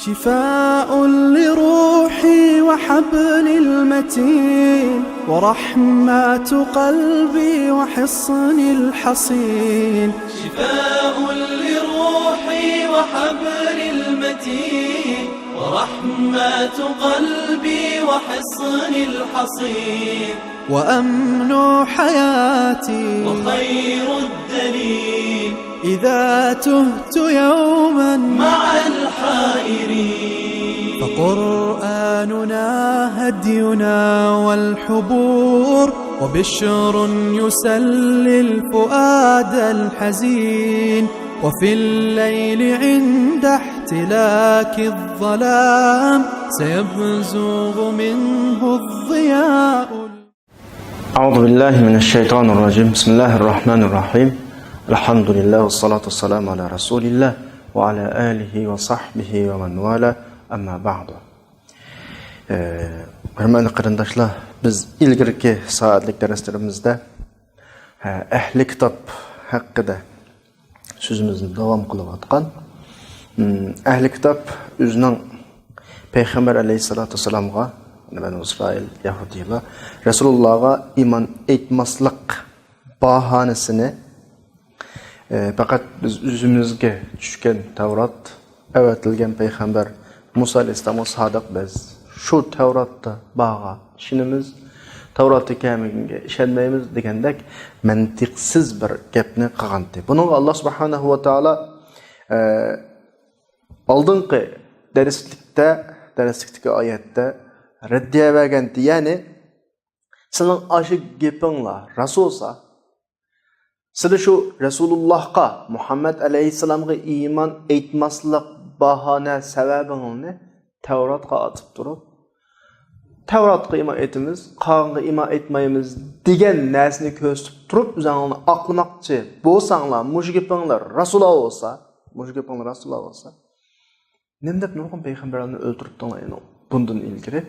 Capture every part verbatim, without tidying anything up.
شفاء لروحي وحبل المتين، ورحمة قلبي وحصن الحصين. شفاء لروحي وحبل المتين، ورحمة قلبي وحصن الحصين. وأمن حياتي وخير الدليل، إذا تهت يوما مع الحائرين. فقرآننا هدينا والحبور، وبشر يسلي الفؤاد الحزين. وفي الليل عند احتلاك الظلام، سيبزغ منه الضياء. أعوذ بالله من الشيطان الرجيم. بسم الله الرحمن الرحيم. الحمد لله والصلاة والسلام على رسول الله وعلى آله وصحبه ومن والاه. أما بعد. ئە، ھۆرمەتلىك قېرىنداشلار، بىز ئىلگىرىكى سائەتلىك دەرسلىرىمىزدە، ھە، ئەھلى كىتاب ھەققىدە سۆزىمىزنى داۋام قىلىۋاتقان. ئەھلى كىتاب ئۆزىنىڭ پەيغەمبەر ئەلەيھىسسالاتۇ ۋەسسالامغا، بەنۇ ئىسرائىل، يەھۇدىيلار رەسۇلۇللاغا ئىمان ئېيتماسلىق باھانىسىنى، ئە، پەقەت بىز ئۆزىمىزگە چۈشكەن تەۋرات، ئەۋەتىلگەن پەيغەمبەر مۇسا ئەلەيھىسسالامغا سادىق بىز، شۇ تەۋراتتا بارغا ئىشىنىمىز، تەۋراتتا كەلمىگەنگە ئىشەنمەيمىز دېگەندەك مەنتىقسىز بىر گەپنى قىلغانتى. بۇنىڭغا ئاللا سۇبھانەھۇ ۋە تائالا، ئە، ئالدىنقى دەرسلىكتە، دەرسلىكتىكى ئايەتتە رەددىيە بەرگەنتى، يەنى سىلىنىڭ ئاشۇ گېپىڭلار راست بولسا، سىلى شۇ رەسۇلۇللاھقا، مۇھەممەد ئەلەيھىسسالامغا ئىمان ئېيتماسلىق باھانە سەۋەبىڭلارنى تەۋراتقا ئاتىپ تۇرۇپ، تەۋراتقا ئىمان ئېيتىمىز، قالغانغا ئىمان ئېيتمايمىز دېگەن نەرسىنى كۆرسىتىپ تۇرۇپ، ئۆزۈڭلارنى ئاقلىماقچى بولساڭلار، مۇشۇ گېپىڭلار راست بولسا، مۇشۇ گېپىڭلار راست بولسا، نېمە دەپ نۇرغۇن پەيغەمبەرلەرنى ئۆلتۈرۈپتىڭلار ئەنە بۇندىن ئىلگىرى؟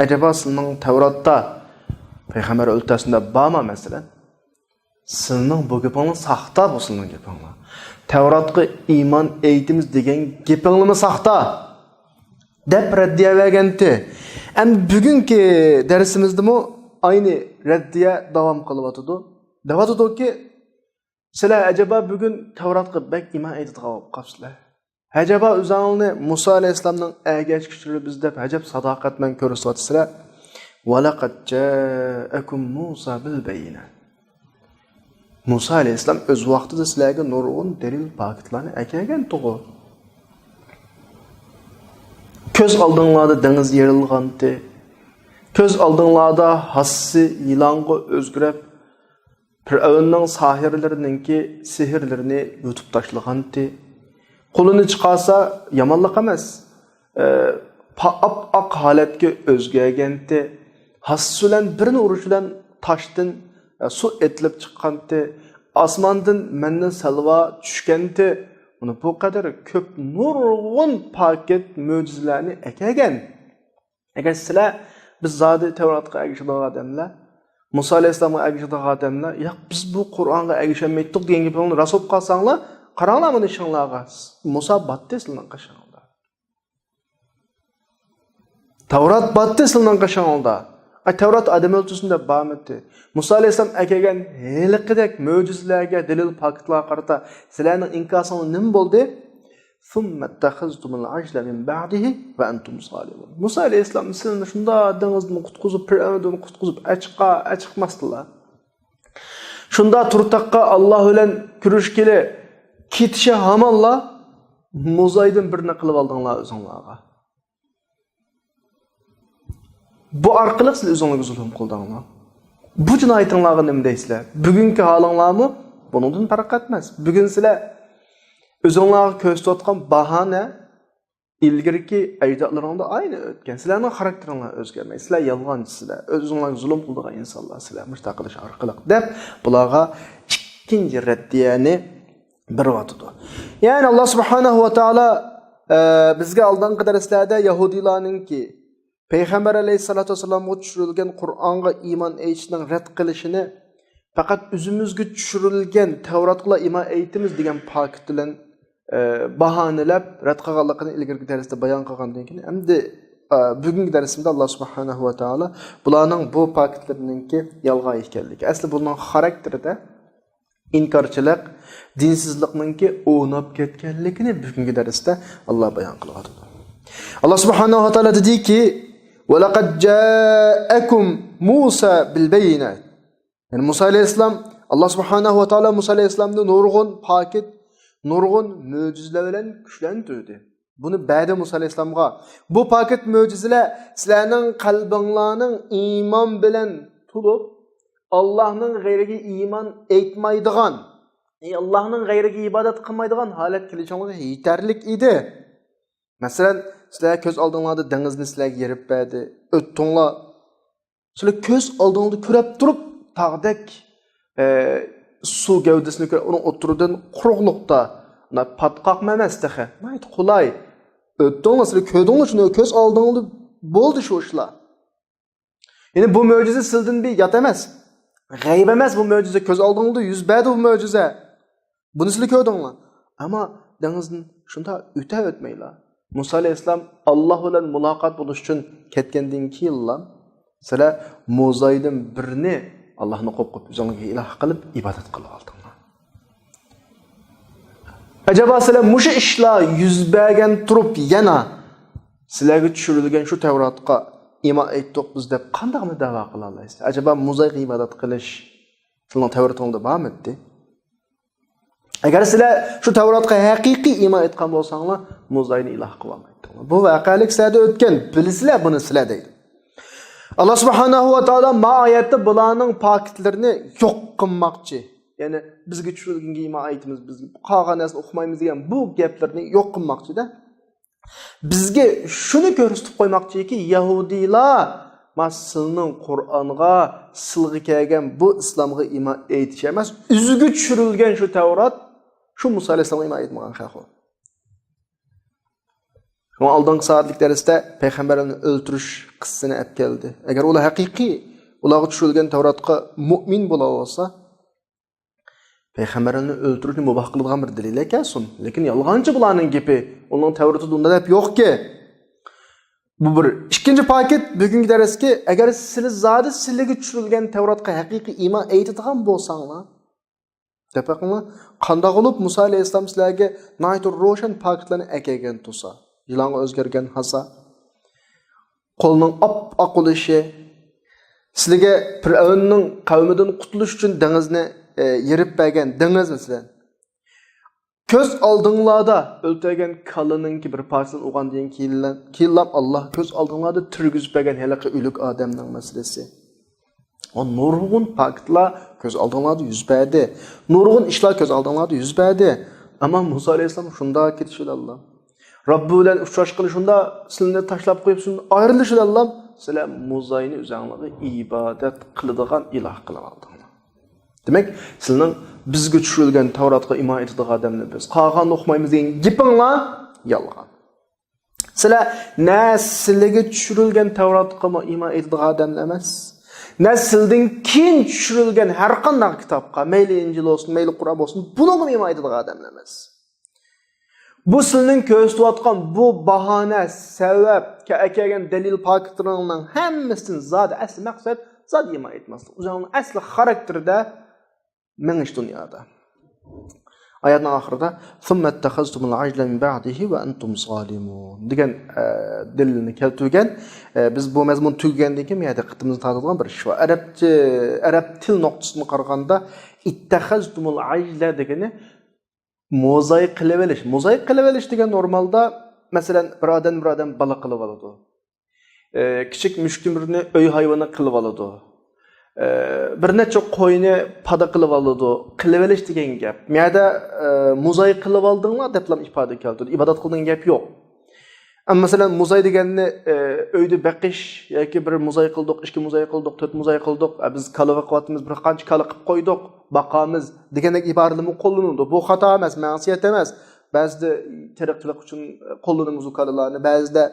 ئەجەبا سىلىنىڭ تەۋراتتا پەيغەمبەر ئۆلتۈرسىن دەپ بارمۇ مەسىلەن؟ سىلىنىڭ بۇ گېپىڭلار ساختا، بۇ سىلىنىڭ گېپىڭلار. تەۋراتقا ئىمان ئېيتىمىز دېگەن گېپىڭلارمۇ ساختا، دەپ رەددىيە بەرگەنتى. ئەمدى بۈگۈنكى دەرسىمىزدىمۇ ئاينى رەددىيە داۋام قىلىۋاتىدۇ. دەۋاتىدۇكى، سىلەر ئەجەبا بۈگۈن تەۋراتقا بەك ئىمان ئېيتىدىغان بولۇپ قاپسىلەر. ئەجەبا ئۆزۈڭلارنى مۇسا ئەلەيھىسسالامنىڭ ئەگەشكۈچىلىرى بىز دەپ ئەجەب ساداقەتمەن كۆرسىتىۋاتىسىلەر. ۋەلەقەد جاءەكۇم مۇسا بىل بەييىنە. مۇسا ئەلەيھىسسالام ئۆز ۋاقتىدا سىلەرگە نۇرغۇن دەلىل پاكىتلارنى ئەكەلگەنتىغۇ. كۆز ئالدىڭلاردا دېڭىز يېرىلغانتى. كۆز ئالدىڭلاردا ھاسىسى يىلانغا ئۆزگىرىپ، پىرئەۋننىڭ ساھىرلىرىنىڭكى سېھىرلىرىنى يۇتۇپ تاشلىغانتى. قولىنى چىقارسا، يامانلىق ئەمەس، ئە، پا-، ئاپئاق ھالەتكە ئۆزگەرگەنتى. ھاسىسى بىلەن بىرنى ئۇرۇش بىلەن تاشتىن، ئە، سۇ ئېتىلىپ چىققانتى. ئاسماندىن مەننە سەلۋا چۈشكەنتى. مانا بۇ قەدەر كۆپ نۇرغۇن پاكىت مۆجىزىلەرنى ئەكەلگەن. ئەگەر سىلەر، بىز زادى تەۋراتقا ئەگىشىدىغان ئادەملەر، مۇسا ئەلەيھىسسالامغا ئەگىشىدىغان ئادەملەر، ياق، بىز بۇ قۇرئانغا ئەگىشەلمەيتتۇق دېگەن گېپىڭلار راست بولۇپ قالساڭلار، قاراڭلار مانا ئىشىڭلارغا. مۇسا باتتى سىلىنىڭ قېشىڭلاردا. تەۋرات باتتى سىلىنىڭ قېشىڭلاردا. ئاي، تەۋرات ئادەم ئۆلتۈرسۇن دەپ بارمىدى. مۇسا ئەلەيھىسسالام ئەكەلگەن ھېلىقىدەك مۆجىزىلەرگە، دەلىل پاكىتلارغا قارىتا سىلەرنىڭ ئىنكاسىڭلار نېمە بولدى؟ ثم اتخذتم العجل من بعده وأنتم ظالمون. مۇسا ئەلەيھىسسالام سىلىنى شۇنداق دېڭىزدىن قۇتقۇزۇپ، پىرئەۋندىن قۇتقۇزۇپ، ئەچىققا ئەچىقماستىلا. شۇنداق تۇرتاققا ئاللا بىلەن كۆرۈشكىلى كېتىشى ھامانلا مۇزايدىن بىرنى قىلىپ ئالدىڭلار ئۆزۈڭلارغا. بۇ ئارقىلىق سىز ئۆزۈڭلارگە زۇلۇم قىلدىڭلار. بۇ جىنايىتىڭلارغا نېمە دەيسىلەر؟ بۈگۈنكى ھالىڭلارمۇ بۇنىڭدىن پەرق ئەتمەس. بۈگۈن سىلەر ئۆزۈڭلارغا كۆرسىتىۋاتقان باھانە ئىلگىرىكى ئەجدادلىرىڭدا ئاينى ئۆتكەن. سىلەرنىڭ خاراكتېرىڭلار ئۆزگەرمەي. سىلەر يالغانچى سىلەر. ئۆزۈڭلارغا زۇلۇم قىلىدىغان ئىنسانلار سىلەر. مۇشۇنداق قىلىش ئارقىلىق دەپ بۇلارغا ئىككىنچى رەددىيەنى بېرىۋاتىدۇ. يەنى ئاللا سۇبھانەھۇ ۋە تائالا، ئە، بىزگە ئالدىنقى دەرسلەردە يەھۇدىيلارنىڭكى پەيغەمبەر ئەلەيھىسسالاتۇ ۋەسسالامغا چۈشۈرۈلگەن قۇرئانغا ئىمان ئېيتىشنىڭ رەت قىلىشىنى پەقەت ئۆزىمىزگە چۈشۈرۈلگەن تەۋراتقىلا ئىمان ئېيتىمىز دېگەن پاكىت بىلەن ئە، باھانىلەپ رەت قىلغانلىقىنى ئىلگىرىكى دەرستە بايان قىلغاندىن كېيىن، ئەمدى، ئە، بۈگۈنكى دەرسىمىزدە ئاللا سۇبھانەھۇ ۋە تائالا بۇلارنىڭ بۇ پاكىتلىرىنىڭكى يالغان ئىكەنلىكى، ئەسلى بۇنىڭ خاراكتېرىدە ئىنكارچىلىق، دىنسىزلىقنىڭكى ئوناپ كەتكەنلىكىنى بۈگۈنكى دەرستە ئاللا بايان قىلىۋاتىدۇ. ئاللا سۇبھانەھۇ ۋە تائالا دېدىكى، ۋەلەقەد جائەكۇم مۇسا بىل بەييىنات. يەنى مۇسا ئەلەيھىسسالام، ئاللا سۇبھانەھۇ ۋە تائالا مۇسا ئەلەيھىسسالامنى نۇرغۇن پاكىت، نۇرغۇن مۆجىزىلەر بىلەن كۈچلەندۈردى. بۇنى بەردى مۇسا ئەلەيھىسسالامغا. بۇ پاكىت مۆجىزىلەر سىلەرنىڭ قەلبىڭلارنىڭ ئىمان بىلەن تولۇپ، ئاللانىڭ غەيرىگە ئىمان ئېيتمايدىغان، ئاللانىڭ غەيرىگە ئىبادەت قىلمايدىغان ھالەتكە كېلىشىڭلارغا يېتەرلىك ئىدى. مەسىلەن، سىلەر كۆز ئالدىڭلاردا دېڭىزنى سىلەرگە يېرىپ بەردى، ئۆتتۈڭلار. سىلەر كۆز ئالدىڭلاردا كۆرۈپ تۇرۇپ، تاغدەك، ئە، سۇ گەۋدىسىنى كۆرۈپ، ئۇنىڭ ئوتتۇرىدىن قۇرۇقلۇقتا مانا پاتقاقمۇ ئەمەس تېخى، ناھايىتى قولاي. ئۆتتۈڭلار، سىلەر كۆردۈڭلار شۇنى، كۆز ئالدىڭلاردا بولدى شۇ ئىشلار. يەنى بۇ مۆجىزە سىلىدىن بىر يات ئەمەس، غەيىب ئەمەس بۇ مۆجىزە، كۆز ئالدىڭلاردا يۈز بەردى بۇ مۆجىزە. بۇنى سىلەر كۆردۈڭلار. ئەمما دېڭىزدىن شۇنداق ئۆتە ئۆتمەيلا، مۇسا ئەلەيھىسسالام ئاللا بىلەن مۇلاقات بولۇش ئۈچۈن كەتكەندىن كېيىنلا، سىلەر موزايدىن بىرنى ئاللانى قويۇپ قويۇپ، ئۆزۈڭلارگە ئىلاھ قىلىپ ئىبادەت قىلىۋالدىڭلار. ئەجەبا سىلەر مۇشۇ ئىشلار يۈز بەرگەن تۇرۇپ يەنە سىلەرگە چۈشۈرۈلگەن شۇ تەۋراتقا ئىمان ئېيتتۇق بىز دەپ قانداقمۇ دەۋا قىلالايسىلەر؟ ئەجەبا موزايغا ئىبادەت قىلىش سىلەرنىڭ تەۋرىتىڭلاردا بارمىدى؟ ئەگەر سىلەر شۇ تەۋراتقا ھەقىقىي ئىمان ئېيتقان بولساڭلار، موزاينى ئىلاھ قىلالمايتتىڭلار. بۇ ۋەقەلىك سىلەردە ئۆتكەن، بىلىسىلەر بۇنى سىلەر دەيدۇ. ئاللا سۇبھانەھۇ ۋە تائالا ما ئايەتتە بۇلارنىڭ پاكىتلىرىنى يوق قىلماقچى. يەنى بىزگە چۈشۈرۈلگەنگە ئىمان ئېيتىمىز، بىز قالغان نەرسىنى ئۇقمايمىز دېگەن بۇ گەپلىرىنى يوق قىلماقچىدە. بىزگە شۇنى كۆرسىتىپ قويماقچىكى، يەھۇدىيلار، ما سىلنىڭ قۇرئانغا، سىلغا كەلگەن بۇ ئىسلامغا ئىمان ئېيتىش ئەمەس، ئۆزىگە چۈشۈرۈلگەن شۇ تەۋرات، شۇ مۇسا ئەلەيھىسسالامغا ئىمان ئېيتمىغان خەق ئۇ. شۇڭا ئالدىنقى سائەتلىك دەرستە پەيغەمبەرلەرنى ئۆلتۈرۈش قىسسىسىنى ئەپ كەلدى. ئەگەر ئۇلار ھەقىقىي، ئۇلارغا چۈشۈرۈلگەن تەۋراتقا مۇئمىن بولالىسا، پەيغەمبەرلەرنى ئۆلتۈرۈشنى مۇباھ قىلىدىغان بىر دەلىل ئەكەلسۇن. لېكىن يالغانچى بۇلارنىڭ گېپى. ئۇنىڭ تەۋرىتىدە ئۇنداق دەپ يوقكى. بۇ بىر. ئىككىنچى پاكىت، بۈگۈنكى دەرسكى، ئەگەر سىلى زادى سىلىگە چۈشۈرۈلگەن تەۋراتقا ھەقىقىي ئىمان ئېيتىدىغان بولساڭلار، دەپ بېقىڭلار، قانداق بولۇپ مۇسا ئەلەيھىسسالام سىلەرگە ناھايىتى روشەن پاكىتلارنى ئەكەلگەن تۇرسا، يىلانغا ئۆزگەرگەن ھاسا، قولىنىڭ ئاپئاق بولۇشى، سىلىگە پىرئەۋننىڭ قەۋمىدىن قۇتۇلۇش ئۈچۈن دېڭىزنى، ئە، يېرىپ بەرگەن دېڭىز، مەسىلەن. كۆز ئالدىڭلاردا ئۆلتۈرگەن كالىنىڭكى بىر پارچىسىنى ئۇرغاندىن كېيىنلا، كېيىنلا ئاللا كۆز ئالدىڭلاردا تىرگۈزۈپ بەرگەن ھېلىقى ئۆلۈك ئادەمنىڭ مەسىلىسى. ئۇ نۇرغۇن پاكىتلار كۆز ئالدىڭلاردا يۈز بەردى. نۇرغۇن ئىشلار كۆز ئالدىڭلاردا يۈز بەردى. ئەمما مۇسا ئەلەيھىسسالام شۇنداق كېتىش بىلەنلا، رەببى بىلەن ئۇچراشقىلى شۇنداق سىلىنى تاشلاپ قويۇپ، شۇنداق ئايرىلىش بىلەنلا سىلەر موزاينى ئۆزەڭلارغا ئىبادەت قىلىدىغان ئىلاھ قىلىۋالدىڭلار. دېمەك، سىلىنىڭ بىزگە چۈشۈرۈلگەن تەۋراتقا ئىمان ئېيتىدىغان ئادەملەر بىز، قالغاننى ئۇقمايمىز دېگەن گېپىڭلار يالغان. سىلەر نە سىلىگە چۈشۈرۈلگەن تەۋراتقىمۇ ئىمان ئېيتىدىغان ئادەملەر ئەمەس، نە سىلدىن كېيىن چۈشۈرۈلگەن ھەر قانداق كىتابقا، مەيلى ئىنجىل بولسۇن، مەيلى قۇرئان بولسۇن، بۇنىڭغىمۇ ئىمان ئېيتىدىغان ئادەملەر ئەمەس. بۇ سىلىنىڭ كۆرسىتىۋاتقان بۇ باھانە، سەۋەب، كە-، ئەكەلگەن دەلىل پاكىتلىرىڭنىڭ ھەممىسىدىن زادى ئەسلى مەقسەت زادى ئىمان ئېيتماسلىق. ئۆزۈڭنىڭ ئەسلى خاراكتېرىدە مېڭىش دۇنيادا. ئايەتنىڭ ئاخىرىدا، ثم اتخذتم العجل من بعده وأنتم ظالمون دېگەن، ئە، دەلىلنى كەلتۈرگەن. ئە، بىز بۇ مەزمۇن تۈگىگەندىن كېيىن، يەنە دىققىتىمىزنى تارتىدىغان بىر ئىش بار. ئەرەبچە، ئەرەب تىل نۇقتىسىدىن قارىغاندا، اتخذتم العجل دېگىنى موزاي قىلىۋېلىش. موزاي قىلىۋېلىش دېگەن نورمالدا، مەسىلەن، بىر ئادەم، بىر ئادەم بالا قىلىۋالىدۇ. ئە، كىچىك مۈشۈكتىن بىرنى ئۆي ھايۋىنى قىلىۋالىدۇ. ئە، بىر نەچچە قوينى پادا قىلىۋالىدۇ. قىلىۋېلىش دېگەن گەپ. مۇ يەردە، ئە، موزاي قىلىۋالدىڭلار دەپلا ئىپادە كەلتۈردى. ئىبادەت قىلدىڭ گەپ يوق. ئەمما مەسىلەن، موزاي دېگەننى، ئە، ئۆيدە بېقىش ياكى بىر موزاي قىلدۇق، ئىككى موزاي قىلدۇق، تۆت موزاي قىلدۇق، ئە، بىز كالا بېقىۋاتىمىز، بىر قانچە كالا قىلىپ قويدۇق، باقامىز دېگەندەك ئىبارىلەرمۇ قوللىنىلىدۇ. بۇ خاتا ئەمەس، مەسىيەت ئەمەس. بەزىدە تېرىقچىلىق ئۈچۈن قوللىنىمىز ئۇ كالىلارنى، بەزىدە،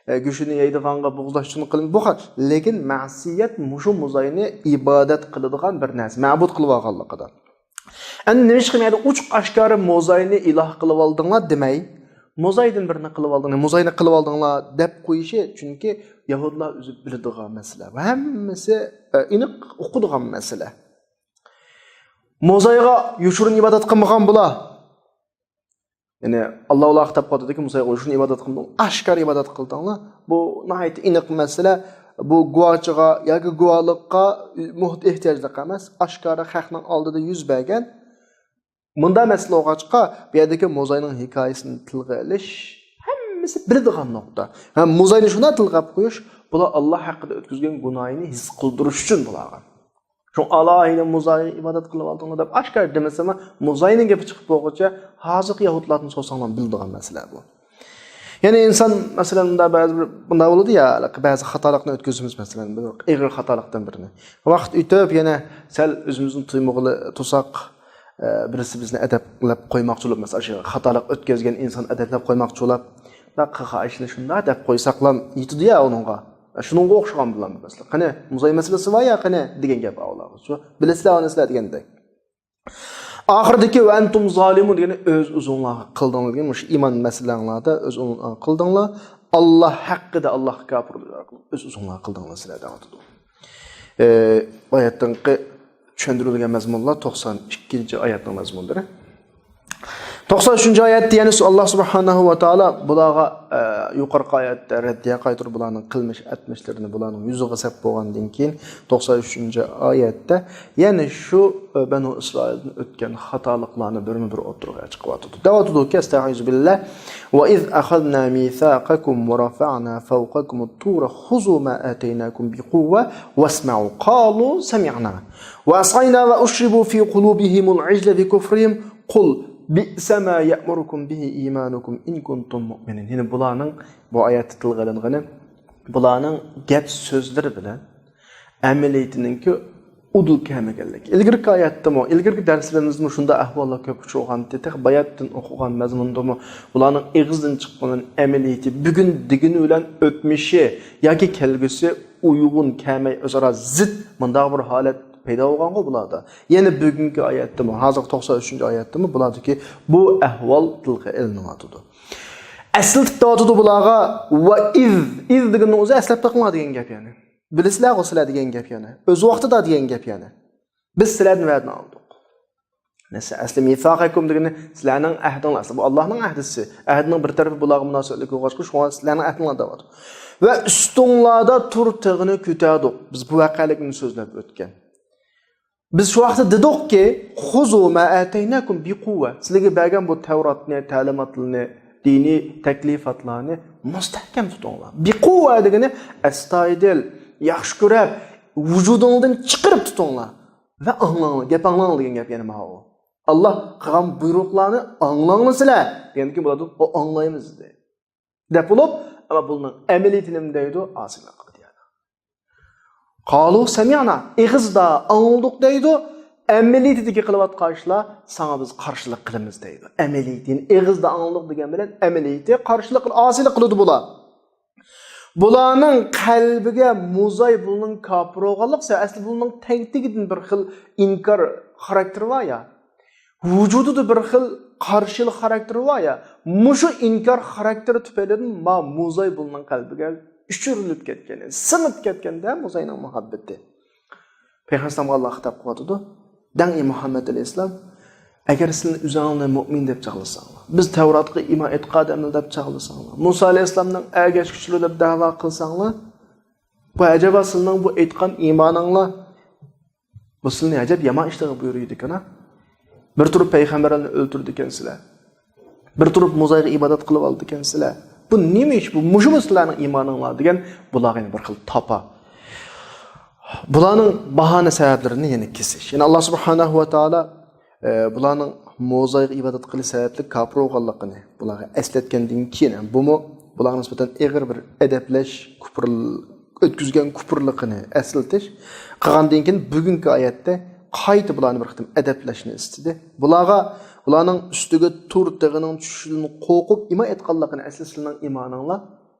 ئە، گۆشىنى يەيدىغانغا بوغۇزلاش ئۈچۈن قىلىنىدۇ. بۇ خىل. لېكىن مەسىيەت مۇشۇ موزاينى ئىبادەت قىلىدىغان بىر نەرسە، مەبۇد قىلىۋالغانلىقىدا. ئەمدى نېمىشقا مەيلى ئوچۇق ئاشكارا موزاينى ئىلاھ قىلىۋالدىڭلار دېمەي، موزايدىن بىرنى قىلىۋالدىڭلار، موزاينى قىلىۋالدىڭلار دەپ قويۇشى، چۈنكى يەھۇدلار ئۆزى بىلىدىغان مەسىلە. ۋە ھەممىسى ئېنىق ئۇقىدىغان مەسىلە. موزايغا يوشۇرۇن ئىبادەت قىلمىغان بۇلار. يەنى، ئاللا ئۇلارغا خىتاب قىلىۋاتىدۇكى، موزايغا يوشۇرۇن ئىبادەت قىلمىدىڭلار، ئاشكارا ئىبادەت قىلدىڭلار. بۇ ناھايىتى ئېنىق مەسىلە. بۇ گۇۋاچىغا ياكى گۇۋاھلىققا ئېھتىياجلىق ئەمەس. ئاشكارا خەقنىڭ ئالدىدا يۈز بەرگەن مۇنداق مەسىلە بولغاچقا، بۇ يەردىكى موزاينىڭ ھېكايىسىنى تىلغا ئېلىش ھەممىسى بىلىدىغان نۇقتا. ھەم موزاينى شۇنداق تىلغا ئېلىپ قويۇش، بۇلار ئاللا ھەققىدە ئۆتكۈزگەن گۇناھىنى ھېس قىلدۇرۇش ئۈچۈن بۇلارغا. شۇڭا ئالاھىدە موزاينى ئىبادەت قىلىۋالدىڭلار دەپ ئاشكارا دېمىسىمۇ، موزاينىڭ گېپى چىقىپ بولغۇچە، ھازىرقى يەھۇدلاردىن سورىساڭلار بىلىدىغان مەسىلە بۇ. يەنى ئىنسان، مەسىلەن، مۇنداق بەزى بىر، مۇنداق بولىدۇ يا، بەزى خاتالىقنى ئۆتكۈزىمىز، مەسىلەن، بىر ئېغىر خاتالىقتىن بىرنى. ۋاقىت ئۆتۈپ، يەنە سەل ئۆزىمىزنى تۇيمىغىلى تۇرساق، ئە، بىرسى بىزنى ئەدەپلەپ قويماقچى بولۇپ، مەسىلەن، شۇ خاتالىق ئۆتكۈزگەن ئىنسان ئەدەپلەپ قويماقچى بولۇپ، «بۇنداق قىلغان ئىشنى شۇنداق» دەپ قويساقلا يېتىدۇ يا ئۇنىڭغا. شۇنىڭغا ئوخشىغان بىلەن بىر مەسىلە. «قېنى، موزاي مەسىلىسى بار يا، قېنى؟» دېگەن گەپ ئۇلارغا. شۇ، «بىلىسىلەر ئۇنى سىلەر» دېگەندەك. ئاخىرىدىكى «ۋە ئەنتۇم زالىمۇن» دېگىنى ئۆز ئۆزۈڭلارغا قىلدىڭلار دېگەن، مۇشۇ ئىمان مەسىلەڭلاردا ئۆز ئۆزۈڭلارغا قىلدىڭلار. ئاللا ھەققىدە ئاللاغا كاپىرلىق ئۆز ئۆزۈڭلارغا قىلدىڭلار سىلەر دەۋاتىدۇ. ئە، بۇ ئايەتتىكى چۈشەندۈرۈلگەن مەزمۇنلار توقسان ئىككىنچى ئايەتنىڭ مەزمۇنلىرى. توقسان ئۈچىنچى ئايەتتە يەنە ئاللا سۇبھانەھۇ ۋە تائالا بۇلارغا، ئە، يۇقىرىقى ئايەتتە رەددىيە قايتۇرۇپ، بۇلارنىڭ قىلمىش ئەتمىشلىرىنى بۇلارنىڭ يۈزىگە سەپ بولغاندىن كېيىن، توقسان ئۈچىنچى ئايەتتە يەنە شۇ، ئە، بەنۇ ئىسرائىلدىن ئۆتكەن خاتالىقلارنى بىرمۇ بىر ئوتتۇرىغا چىقىۋاتىدۇ. دەۋاتىدۇكى، ئەستەئىزۇ بىللا، «وَإِذْ أَخَذْنَا مِيثَاقَكُمْ وَرَفَعْنَا فَوْقَكُمُ الطُّورَ خُذُوا مَا آتَيْنَاكُمْ بِقُوَّةٍ وَاسْمَعُوا قَالُوا سَمِعْنَا وَعَصَيْنَا وَأُشْرِبُوا فِي قُلُوبِهِمُ الْعِجْلَ بِكُفْرِهِمْ قُلْ بِئْسَمَا يَأْمُرُكُمْ بِهِ إِيمَانُكُمْ إِنْ كُنْتُمْ مُؤْمِنِينَ.» يەنى بۇلارنىڭ، بۇ ئايەتتە تىلغا ئېلىنغىنى، بۇلارنىڭ گەپ سۆزلىرى بىلەن ئەمەلىيىتىنىڭكى ئۇدۇل كەلمىگەنلىك. ئىلگىرىكى ئايەتتىمۇ، ئىلگىرىكى دەرسلىرىمىزدىمۇ شۇنداق ئەھۋاللار كۆپ ئۇچرىغانتى. تېخى باياتىن ئوقۇغان مەزمۇندىمۇ بۇلارنىڭ ئېغىزدىن چىققىنىنىڭ ئەمەلىيىتى، بۈگۈن دېگىنى بىلەن ئۆتمۈشى ياكى كەلگۈسى ئۇيغۇن كەلمەي، ئۆزئارا زىت مۇنداق بىر ھالەت پەيدا بولغانغۇ بۇلاردا. يەنە بۈگۈنكى ئايەتتىمۇ، ھازىرقى توقسان ئۈچىنچى ئايەتتىمۇ بۇلاردىكى بۇ ئەھۋال تىلغا ئېلىنىۋاتىدۇ. ئەسلىتىپ دەۋاتىدۇ بۇلارغا، «ۋە ئىز»، ئىز دېگەننىڭ ئۆزى «ئەسلەپ بېقىڭلار» دېگەن گەپ يەنى. «بىلىسىلەرغۇ سىلەر» دېگەن گەپ يەنى. «ئۆز ۋاقتىدا» دېگەن گەپ يەنى. «بىز سىلەردىن ۋەدىنى ئالدۇق.» نەسە ئەسلى مىساقەكۇم دېگىنى سىلەرنىڭ ئەھدىڭلار. ئەسلى بۇ ئاللانىڭ ئەھدىسى. ئەھدىنىڭ بىر تەرىپى بۇلارغا مۇناسىۋەتلىك بولغاچقا، شۇڭا سىلەرنىڭ ئەھدىڭلار دەۋاتىدۇ. «ۋە ئۈستۈڭلاردا تۇر تېغىنى كۆتەردۇق.» بىز بۇ ۋەقەلىكنى سۆزلەپ ئۆتكەن. بىز شۇ ۋاقىتتا دېدۇقكى، «خۇزۇ ما ئاتەيناكۇم بىقۇۋۋە.» سىلەرگە بەرگەن بۇ تەۋراتنى، تەلىماتلىرىنى، دىنىي تەكلىپاتلارنى مۇستەھكەم تۇتۇڭلار. بىقۇۋۋە دېگىنى ئەستايىدىل، ياخشى كۆرۈپ، ۋۇجۇدۇڭدىن چىقىرىپ تۇتۇڭلار. ۋە ئاڭلاڭلار، گەپ ئاڭلاڭلار دېگەن گەپ يەنە ماۋۇ. ئاللا قىلغان بۇيرۇقلارنى ئاڭلاڭلار سىلەر دېگەندىكىن بۇلاردىن ئۇ ئاڭلايمىز دېدى. دەپ بولۇپ، ئەمما بۇنىڭ ئەمەلىيىتى نېمە دەيدۇ؟ ئاسىيلىق قىلىدۇ يەنە. قالۇ سەمىئنا، ئېغىزدا ئاڭلىدۇق دەيدۇ، ئەمەلىيىتىدىكى قىلىۋاتقان ئىشلار ساڭا بىز قارشىلىق قىلىمىز دەيدۇ. ئەمەلىيىتى، يەنى ئېغىزدا ئاڭلىدۇق دېگەن بىلەن ئەمەلىيىتى قارشىلىق قىل-، ئاسىيلىق قىلىدۇ بۇلار. بۇلارنىڭ قەلبىگە موزاي بۇنىڭ كاپىر بولغانلىق سەۋەب، ئەسلى بۇنىڭ تەگتىكىدىن بىر خىل ئىنكار خاراكتېرى بار يا. ۋۇجۇدىدا بىر خىل قارشىلىق خاراكتېرى بار يا، مۇشۇ ئىنكار خاراكتېرى تۈپەيلىدىن ما موزاي بۇلنىڭ قەلبىگە ئۆچۈرۈلۈپ كەتكەن، سىڭىپ كەتكەندە موزاينىڭ مۇھەببىتى. پەيغەمبەرگە ئاللا خىتاب قىلىۋاتىدۇ. دەڭ، ئى مۇھەممەد ئەلەيھىسسالام، ئەگەر سىلەر ئۆزۈڭلارنى مۇئمىن دەپ چاغلىساڭلار، بىز تەۋراتقا ئىمان ئېتىقادى ئەمەل دەپ چاغلىساڭلار، مۇسا ئەلەيھىسسالامنىڭ ئەگەشكۈچىلىرى دەپ دەۋا قىلساڭلار، بۇ ئەجەبا سىلەرنىڭ بۇ ئېيتقان ئىمانىڭلار بۇ سىلىنى ئەجەب يامان ئىشلارغا بۇيرۇيدىكەن-ھە. بىر تۇرۇپ پەيغەمبەرلەرنى ئۆلتۈرىدىكەنسىلەر. بىر تۇرۇپ موزايغا ئىبادەت قىلىۋالىدىكەنسىلەر. بۇ نېمە ئىش بۇ؟ مۇشۇمۇ سىلەرنىڭ ئىمانىڭلار دېگەن بۇلارغا يەنە بىر خىل تاپا. بۇلارنىڭ باھانە سەۋەبلىرىنى يەنە كېسىش. يەنە ئاللا سۇبھانەھۇ ۋە تائالا، ئە، بۇلارنىڭ موزايغا ئىبادەت قىلىش سەۋەبلىك كاپىر بولغانلىقىنى بۇلارغا ئەسلەتكەندىن كېيىن، بۇمۇ بۇلارغا نىسبەتەن ئېغىر بىر ئەدەپلەش، كۇپۇر ئۆتكۈزگەن كۇپۇرلۇقىنى ئەسلىتىش قىلغاندىن كېيىن، بۈگۈنكى ئايەتتە قايتا بۇلارنى بىر قېتىم ئەدەپلەشنى ئىستىدى. بۇلارغا، بۇلارنىڭ ئۈستىگە تۇر تېغىنىڭ چۈشۈشىدىن قورقۇپ ئىمان ئېيتقانلىقىنى، ئەسلى سىلەرنىڭ ئىمانىڭلار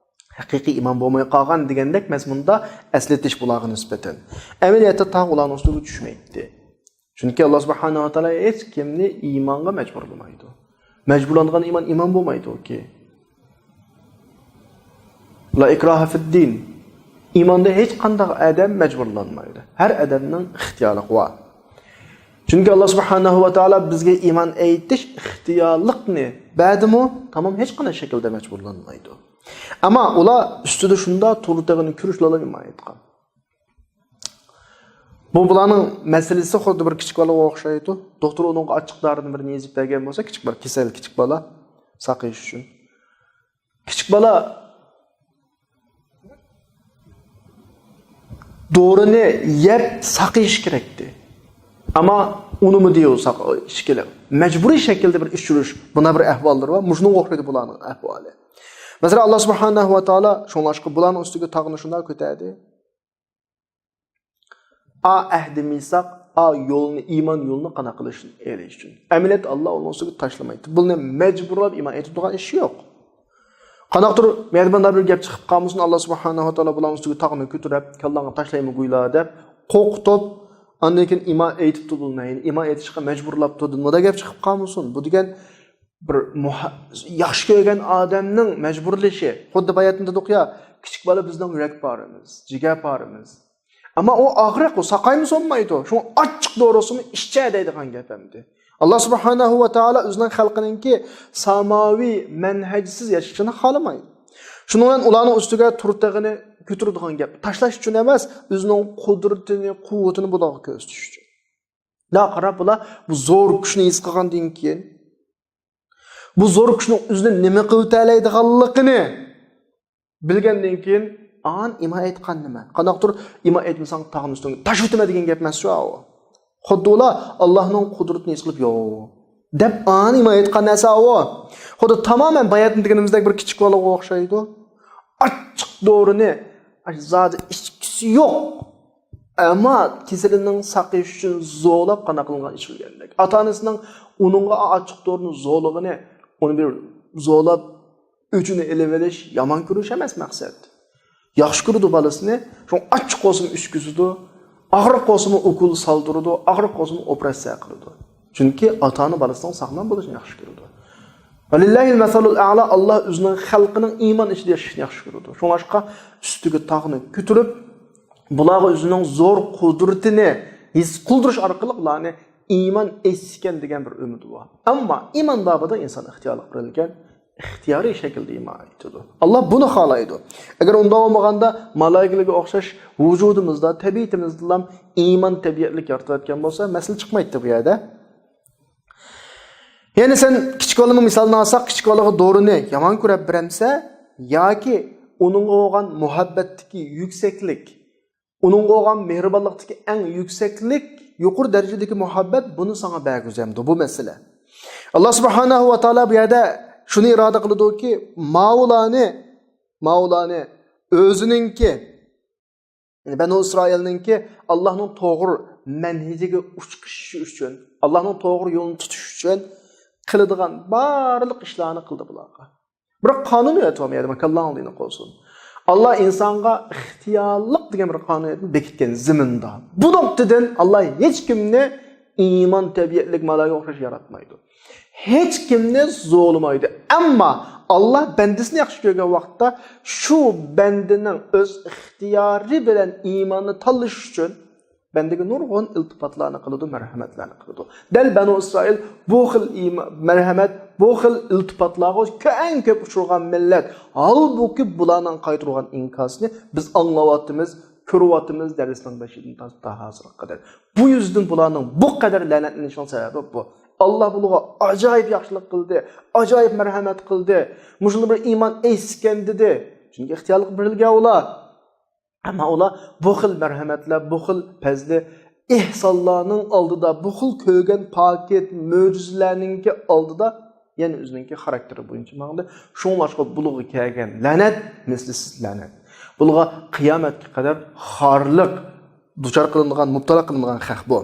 ھەقىقىي ئىمان بولماي قالغان دېگەندەك مەزمۇندا ئەسلىتىش بۇلارغا نىسبەتەن. ئەمەلىيەتتە تاغ ئۇلارنىڭ ئۈستىگە چۈشمەيتتى. چۈنكى ئاللا سۇبھانەھۇ ۋە تائالا ھېچ كىمنى ئىمانغا مەجبۇرلىمايدۇ. مەجبۇرلانغان ئىمان ئىمان بولمايدۇكى. لا ئىكراھە فىددىن. ئىماندا ھېچ قانداق ئادەم مەجبۇرلانمايدۇ. ھەر ئادەمنىڭ ئىختىيارلىقى بار. چۈنكى ئاللا سۇبھانەھۇ ۋە تائالا بىزگە ئىمان ئېيتىش ئىختىيارلىقنى بەردىمۇ، تامام ھېچ قانداق شەكىلدە مەجبۇرلانمايدۇ. ئەمما ئۇلار ئۈستىدە شۇنداق تۇرتىغىنى كۈرۈش لالىم ئىمان ئېيتقان. بۇ بۇلارنىڭ مەسىلىسى خۇددى بىر كىچىك بالىغا ئوخشايدۇ. دوختۇر ئۇنىڭغا ئاچچىق دارىنى بىرنى يېزىپ بەرگەن بولسا، كىچىك بال، كېسەل كىچىك بالا ساقىيىش ئۈچۈن. كىچىك بالا دورىنى يەپ ساقىيىشى كېرەكتى. ئەمما ئۇنىمۇ دېيۇ ساقىيىشى كېرەك. مەجبۇرىي شەكىلدە بىر ئىچۈرۈش، بۇنداق بىر ئەھۋاللىرى بار. مۇشۇنىڭغا ئوخشايدۇ بۇلارنىڭ ئەھۋالى. مەسىلەن، ئاللا سۇبھانەھۇ ۋە تائالا شۇڭلاشقا بۇلارنىڭ ئۈستىگە تاغنى شۇنداق كۆتەردى. ئا ئەھدى مىساق، ئا يولنى، ئىمان يولىنى قانداق قىلىشنى ئېلىش ئۈچۈن. ئەمەلىيەتتە ئاللا ئۇنىڭ ئۈستىگە تاشلىمايتتى. بۇنى مەجبۇرلاپ ئىمان ئېيتىدىغان ئىش يوق. قانداقتۇر مەيداندا بىر گەپ چىقىپ قالمىسۇن، ئاللا سۇبھانەھۇ ۋە تائالا بۇلارنىڭ ئۈستىگە تاغنى كۆتۈرۈپ، كاللاڭنى تاشلايمۇ گويلا دەپ قورقۇتۇپ، ئاندىن كېيىن ئىمان ئېيتىپتۇ بۇلارنى، يەنى ئىمان ئېيتىشقا مەجبۇرلاپتۇ، مۇنداق گەپ چىقىپ قالمىسۇن. بۇ دېگەن بىر مۇھە-، ياخشى كۆرگەن ئادەمنىڭ مەجبۇرلىشى. خۇددى باياتىن دېدۇق يا، كىچىك بالا بىزنىڭ يۈرەك پارىمىز، جىگەر پارىمىز. ئەمما ئۇ ئاغرىق، ئۇ ساقايمۇ سۇنمايدۇ. شۇڭا ئاچچىق دورىسىمۇ ئىچە دەيدىغان گەپ ئەمدى. ئاللا سۇبھانەھۇ ۋە تائالا ئۆزىنىڭ خەلقىنىڭكى ساماۋىي مەنھەجسىز ياشىشىنى خالىمايدۇ. شۇنىڭ بىلەن ئۇلارنىڭ ئۈستىگە تۇرتىغىنى كۆتۈرىدىغان گەپ. تاشلاش ئۈچۈن ئەمەس، ئۆزىنىڭ قۇدرىتىنى، قۇۋۋىتىنى بۇلارغا كۆرسىتىش ئۈچۈن. لا قاراپ، بۇلار بۇ زور كۈچنى ھېس قىلغاندىن كېيىن، بۇ زور كۈچنىڭ ئۆزىنى نېمە قىلىۋېتەلەيدىغانلىقىنى بىلگەندىن كېيىن، ئان ئىمان ئېيتقان نېمە؟ قانداقتۇر ئىمان ئېيتمىساڭ تاغنى ئۈستۈڭگە تاشلىۋېتىمەن دېگەن گەپ ئەمەس شۇ ئاۋۇ. خۇددى ئۇلار ئاللانىڭ قۇدرىتىنى ھېس قىلىپ، يوق دەپ ئان ئىمان ئېيتقان نەرسە ئاۋۇ. خۇددى تامامەن باياتىن دېگىنىمىزدەك بىر كىچىك بالىغا ئوخشايدۇ. ئاچچىق دورىنى زادى ئىچكۈسى يوق. ئەمما كېسىلىنىڭ ساقىيىشى ئۈچۈن زورلاپ قانداق قىلىنغان ئىچىلگەندەك. ئاتا-ئانىسىنىڭ ئۇنىڭغا ئاچچىق دورىنى زورلىغىنى، ئۇنى بىر زورلاپ ئۆچىنى ئېلىۋېلىش، يامان كۆرۈش ئەمەس مەقسەت. ياخشى كۆرىدۇ بالىسىنى، شۇڭا ئاچچىق بولسىمۇ ئىچكۈزىدۇ، ئاغرىق بولسىمۇ ئوكۇل سالدۇرىدۇ، ئاغرىق بولسىمۇ ئوپېراتسىيە قىلىدۇ. چۈنكى ئاتا-ئانا بالىسىنىڭ ساغلام بولۇشىنى ياخشى كۆرىدۇ. ۋەلىللاھىل مەسەلۇل ئەئلا، ئاللا ئۆزىنىڭ خەلقىنىڭ ئىمان ئىچىدە ياشىشىنى ياخشى كۆرىدۇ. شۇڭلاشقا ئۈستىگە تاغنى كۆتۈرۈپ، بۇلارغا ئۆزىنىڭ زور قۇدرىتىنى ھېس قىلدۇرۇش ئارقىلىق ئۇلارنى ئىمان ئېيتسىكەن دېگەن بىر ئۈمىدى بار. ئەمما ئىمان بابىدا ئىنسان ئىختىيارلىق بېرىلگەن، ئىختىيارىي شەكىلدە ئىمان ئېيتىدۇ. ئاللا بۇنى خالايدۇ. ئەگەر ئۇنداق بولمىغاندا، مالايىكىلەرگە ئوخشاش ۋۇجۇدىمىزدا، تەبىئىتىمىزدىلا ئىمان تەبىئەتلىك يارىتىۋەتكەن بولسا، مەسىلە چىقمايتتى بۇ يەردە. يەنى سەن كىچىك بالىنىڭ مىسالىنى ئالساق، كىچىك بالىغا دورىنى يامان كۆرۈپ بېرەمسە ياكى ئۇنىڭغا بولغان مۇھەببەتتىكى يۈكسەكلىك، ئۇنىڭغا بولغان مېھرىبانلىقتىكى ئەڭ يۈكسەكلىك، يۇقىرى دەرىجىدىكى مۇھەببەت بۇنى ساڭا بەرگۈزەمدۇ؟ بۇ مەسىلە. ئاللا سۇبھانەھۇ ۋە تائالا بۇ يەردە شۇنى ئىرادە قىلىدۇكى، ماۋۇلارنى، ماۋۇلارنى ئۆزىنىڭكى، يەنى بەنۇ ئىسرائىلنىڭكى ئاللانىڭ توغرا مەنھىجىگە ئۇچقۇزۇش ئۈچۈن، ئاللانىڭ توغرا يولىنى تۇتۇش ئۈچۈن قىلىدىغان بارلىق ئىشلارنى قىلدى بۇلارغا. بىراق قانۇن يارىتىۋالمىدى، ماكانلاڭ دېنى قوزۇن. ئاللا ئىنسانغا ئىختىيارلىق دېگەن بىر قانۇنىيەتنى بېكىتكەن زېمىندا. بۇ نۇقتىدىن ئاللا ھېچ كىمنى ئىمان تەبىئەتلىك مالايىكە ئوخشاش ياراتمايدۇ. ھېچ كىمنى زورلىمايدۇ. ئەمما ئاللا بەندىسىنى ياخشى كۆرگەن ۋاقىتتا شۇ بەندىنىڭ ئۆز ئىختىيارى بىلەن ئىماننى تاللىشى ئۈچۈن بەندىگە نۇرغۇن ئىلتىپاتلارنى قىلىدۇ، مەرھەمەتلەرنى قىلىدۇ. دەل بەنۇ ئىسرائىل بۇ خىل ئىما-، مەرھەمەت، بۇ خىل ئىلتىپاتلارغا كۆ-، ئەڭ كۆپ ئۇچرىغان مىللەت. ھالبۇكى، بۇلارنىڭ قايتۇرغان ئىنكاسىنى بىز ئاڭلاۋاتىمىز، كۆرۈۋاتىمىز، دەرسنىڭ بېشىدىن تارتىپ تا ھازىرغا قەدەر. بۇ يۈزدىن بۇلارنىڭ بۇ قەدەر لەنەتلىنىشىنىڭ سەۋەبى بۇ. ئاللا بۇلارغا ئاجايىپ ياخشىلىق قىلدى، ئاجايىپ مەرھەمەت قىلدى. مۇشۇنداق بىر ئىمان ئېيتسىكەن دېدى. چۈنكى ئىختىيارلىق بېرىلگەن ئۇلار. ئەمما ئۇلار بۇ خىل مەرھەمەتلەر، بۇ خىل پەزلى ئېھسانلارنىڭ ئالدىدا، بۇ خىل كۆرگەن پاكىت مۆجىزىلەرنىڭكى ئالدىدا يەنە ئۆزىنىڭكى خاراكتېرى بويىچە ماڭدى. شۇڭلاشقا بۇلارغا كەلگەن لەنەت، مىسلىسىز لەنەت. بۇلارغا قىيامەتكە قەدەر خارلىق دۇچار قىلىنغان، مۇپتىلا قىلىنغان خەق بۇ.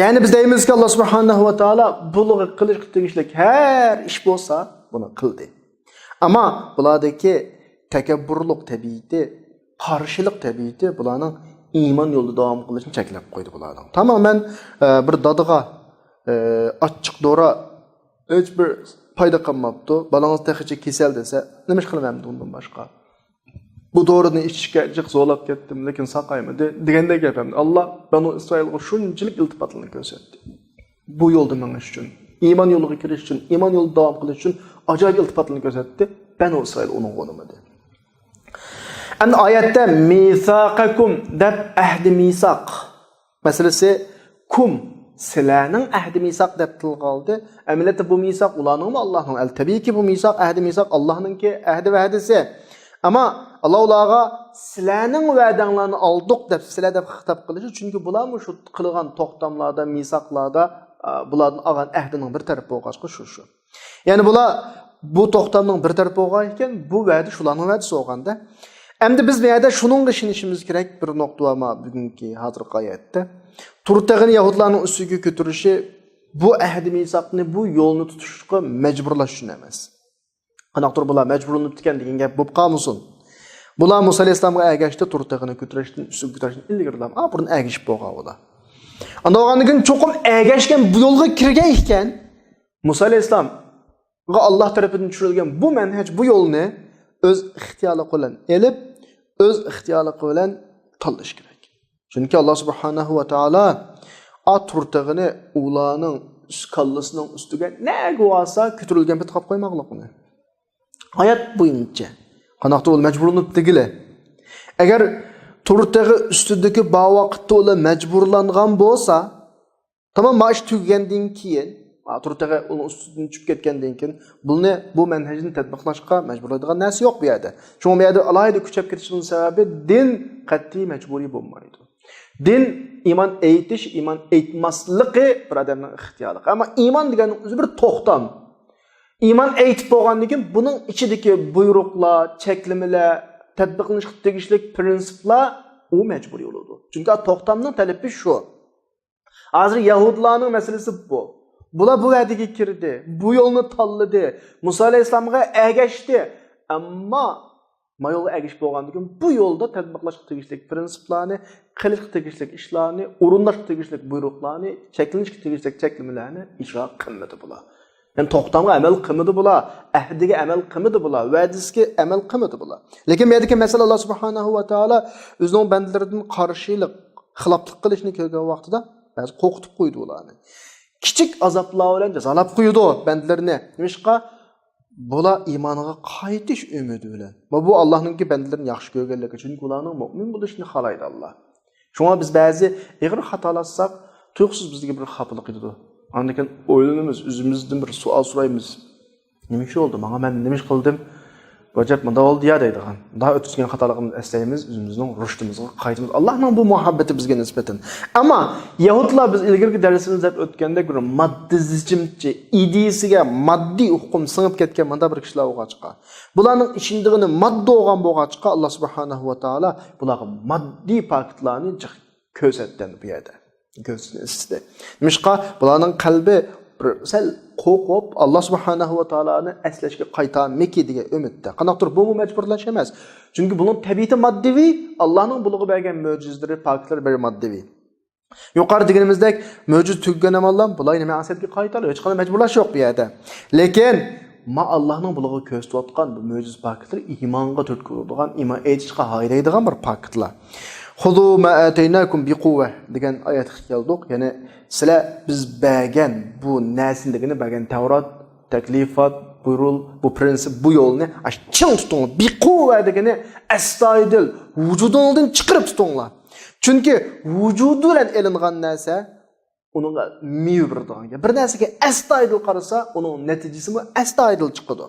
يەنى بىز دەيمىزكى، ئاللا سۇبھانەھۇ ۋە تائالا بۇلارغا قىلىشقا تېگىشلىك ھەر ئىش بولسا، بۇنى قىلدى. ئەمما بۇلاردىكى تەكەببۇرلۇق تەبىئىتى، قارشىلىق تەبىئىتى بۇلارنىڭ ئىمان يولىدا داۋام قىلىشنى چەكلەپ قويدى بۇلارنىڭ. تامامەن، ئە، بىر دادىغا، ئە، ئاچچىق دورا ھېچ بىر پايدا قىلماپتۇ. بالىڭىز تېخىچە كېسەل دېسە، نېمە ئىش قىلىمەن ئەمدى ئۇندىن باشقا؟ بۇ دورىنى ئىچىشكە جىق زورلاپ كەتتىم، لېكىن ساقايمىدى دېگەندەك گەپ ئەمدى. ئاللا بەنۇ ئىسرائىلغا شۇنچىلىك ئىلتىپاتلىرىنى كۆرسەتتى. بۇ يولدا مېڭىش ئۈچۈن، ئىمان يولىغا كىرىش ئۈچۈن، ئىمان يولىدا داۋام قىلىش ئۈچۈن ئاجايىپ ئىلتىپاتلىرىنى كۆرسەتتى. بەنۇ ئىسرائىل ئۇنىڭغا ئۇنىمىدى. ئەمدى ئايەتتە مىساقەكۇم دەپ ئەھدى مىساق مەسىلىسى، كۇم، سىلەرنىڭ ئەھدى مىساق دەپ تىلغا ئالدى. ئەمەلىيەتتە بۇ مىساق ئۇلارنىڭمۇ، ئاللانىڭ؟ ئەل تەبىئىيكى بۇ مىساق، ئەھدى مىساق ئاللانىڭكى ئەھدى ۋەدىسى. ئەمما ئاللا ئۇلارغا سىلەرنىڭ ۋەدەڭلارنى ئالدۇق دەپ، سىلەر دەپ خىتاب قىلىشى، چۈنكى بۇلارمۇ شۇ قىلغان توختاملاردا، مىساقلاردا، ئا، بۇلاردىن ئالغان ئەھدىنىڭ بىر تەرىپى بولغاچقا شۇ، شۇ. يەنى بۇلار بۇ توختامنىڭ بىر تەرىپى بولغان ئىكەن، بۇ ۋەدە شۇلارنىڭ ۋەدىسى بولغاندا. ئەمدى بىز بۇ يەردە شۇنىڭغا ئىشىنىشىمىز كېرەك، بىر نۇقتا بار ما بۈگۈنكى ھازىرقى ئايەتتە. تۇر تېغىنى يەھۇدلارنىڭ ئۈستىگە كۆتۈرۈشى بۇ ئەھدى مىساقنى، بۇ يولنى تۇتۇشقا مەجبۇرلاش ئۈچۈن ئەمەس. قانداقتۇر بۇلار مەجبۇرلىنىپتىكەن دېگەن گەپ بولۇپ قالمىسۇن. بۇلار مۇسا ئەلەيھىسسالامغا ئەگەشتى، تۇر تېغىنى كۆتۈرۈشتىن، ئۈستىگە كۆتۈرۈشتىن ئىلگىرىلا، ئا، بۇرۇن ئەگىشىپ بولغان ئۇلار. ئانداق بولغاندىن كېيىن چوقۇم ئەگەشكەن بۇ يولغا كىرگەن ئىكەن، مۇسا ئەلەيھىسسالامغا ئاللا تەرىپىدىن چۈشۈرۈلگەن بۇ مەنھەج، بۇ يولنى ئۆز ئىختىيارلىقى بىلەن ئېلىپ، ئۆز ئىختىيارلىقى بىلەن تاللىشى كېرەك. چۈنكى ئاللا سۇبھانەھۇ ۋە تائالا ئا تۇر تېغىنى ئۇلارنىڭ ئۈست كاللىسىنىڭ ئۈستىگە نەگە بارسا كۆتۈرۈلگەن پېتى قىلىپ قويماقلىق ئۇنى. ئايەت بويىچە. قانداقتۇر ئۇلار مەجبۇرلىنىپ دېگىلى. ئەگەر تۇر تېغى ئۈستىدىكى بار ۋاقىتتا ئۇلار مەجبۇرلانغان بولسا، تامام، ما ئىش تۈگىگەندىن كېيىن، ما تۇر تېغى ئۇنىڭ ئۈستىدىن چۈشۈپ كەتكەندىن كېيىن، بۇنى، بۇ مەنھەجنى تەتبىقلاشقا مەجبۇرلايدىغان نەرسە يوق بۇ يەردە. شۇڭا بۇ يەردە ئالاھىدە كۈچەپ كېتىشنىڭ سەۋەبى دىن قەتئىي مەجبۇرىي بولمايدۇ. دىن ئىمان ئېيتىش، ئىمان ئېيتماسلىقى بىر ئادەمنىڭ ئىختىيارلىقى. ئەمما ئىمان دېگەننىڭ ئۆزى بىر توختام. ئىمان ئېيتىپ بولغاندىن كېيىن بۇنىڭ ئىچىدىكى بۇيرۇقلار، چەكلىمىلەر، تەتبىقلىنىشقا تېگىشلىك پىرىنسىپلار ئۇ مەجبۇرىي بولىدۇ. چۈنكى توختامنىڭ تەلىپى شۇ. ھازىر يەھۇدلارنىڭ مەسىلىسى بۇ. بۇلار بۇ ۋەدىگە كىردى، بۇ يولنى تاللىدى، مۇسا ئەلەيھىسسالامغا ئەگەشتى. ئەمما ما يولغا ئەگىشىپ بولغاندىن كېيىن بۇ يولدا تەتبىقلاشقا تېگىشلىك پىرىنسىپلارنى، قىلىشقا تېگىشلىك ئىشلارنى، ئورۇنداشقا تېگىشلىك بۇيرۇقلارنى، چەكلىنىشكە تېگىشلىك چەكلىمىلەرنى ئىجرا قىلمىدى بۇلار. يەنى توختامغا ئەمەل قىلمىدى بۇلار، ئەھدىگە ئەمەل قىلمىدى بۇلار، ۋەدىسىگە ئەمەل قىلمىدى بۇلار. لېكىن بۇ يەردىكى مەسىلە، ئاللا سۇبھانەھۇ ۋە تائالا ئۆزىنىڭ بەندىلىرىدىن قارشىلىق، خىلاپلىق قىلىشنى كۆرگەن ۋاقتىدا بەزى قورقۇتۇپ قويدى ئۇلارنى. كىچىك ئازابلار بىلەن جازالاپ قويىدۇ بەندىلىرىنى. نېمىشقا؟ بۇلار ئىمانغا قايتىش ئۈمىدى بىلەن. ۋە بۇ ئاللانىڭكى بەندىلىرىنى ياخشى كۆرگەنلىكى، چۈنكى ئۇلارنىڭ مۆمىن بولۇشىنى خالايدۇ ئاللا. شۇڭا بىز بەزى ئېغىر خاتالاشساق، تۇيۇقسىز بىزگە بىر خاپىلىق يېتىدۇ. ئاندىن كېيىن ئويلىنىمىز، ئۆزىمىزدىن بىر سوئال سورايمىز. نېمە ئىش بولدى؟ ماڭا مەن نېمە ئىش قىلدىم؟ ئەجەب، مۇنداق بولدى يا دەيدىغان. مۇنداق ئۆتكۈزگەن خاتالىقىمىزنى ئەسلەيمىز، ئۆزىمىزنىڭ رۇشدىمىزغا قايتىمىز. ئاللانىڭ بۇ مۇھەببىتى بىزگە نىسبەتەن. ئەمما يەھۇدلار، بىز ئىلگىرىكى دەرسىمىزدە ئۆتكەندەك، بىر ماددىزمچى، ئىدىيىسىگە ماددىي ئۇقۇم سىڭىپ كەتكەن مۇنداق بىر كىشىلەر بولغاچقا، بۇلارنىڭ ئىشىنىدىغىنى ماددا بولغان بولغاچقا، ئاللا سۇبھانەھۇ ۋە تائالا بۇلارغا ماددىي پاكىتلارنى جىق كۆرسەتتى بۇ يەردە. كۆرسىتىشنى ئىستىدى. نېمىشقا؟ بۇلارنىڭ قەلبى بىر سەل قورقۇپ، ئاللا سۇبھانەھۇ ۋە تائالانى ئەسلەشكە قايتارمىكى دېگەن ئۈمىدتە. قانداقتۇر بۇمۇ مەجبۇرلاش ئەمەس. چۈنكى بۇنىڭ تەبىئىتى ماددىۋى، ئاللانىڭ بۇلارغا بەرگەن مۆجىزىلىرى، پاكىتلىرى بىر ماددىۋى. يۇقىرىدا دېگىنىمىزدەك، مۆجىزە تۈگىگەن ئاماللام بۇلار يەنە مەسىيەتكە قايتار، ھېچقانداق مەجبۇرلاش يوق بۇ يەردە. لېكىن ما ئاللانىڭ بۇلارغا كۆرسىتىۋاتقان بۇ مۆجىزە پاكىتلىرى ئىمانغا تۈرتكە بولىدىغان، ئىمان ئېيتىشقا ھايدايدىغان بىر پاكىتلار. خۇزۇ ما ئاتەيناكۇم بىقۇۋۋە دېگەن ئايەتكە كەلدۇق. يەنى سىلەر بىز بەرگەن بۇ نەرسىنى دېگىنى بەرگەن تەۋرات، تەكلىفات، بۇيرۇل، بۇ پىرىنسىپ، بۇ يولنى ئاشۇ چىڭ تۇتۇڭلار. بىقۇۋۋە دېگىنى ئەستايىدىل، ۋۇجۇدۇڭلاردىن چىقىرىپ تۇتۇڭلار. چۈنكى ۋۇجۇدى بىلەن ئېلىنغان نەرسە ئۇنىڭغا مېۋە بېرىدىغان گەپ. بىر نەرسىگە ئەستايىدىل قارىسا، ئۇنىڭ نەتىجىسىمۇ ئەستايىدىل چىقىدۇ.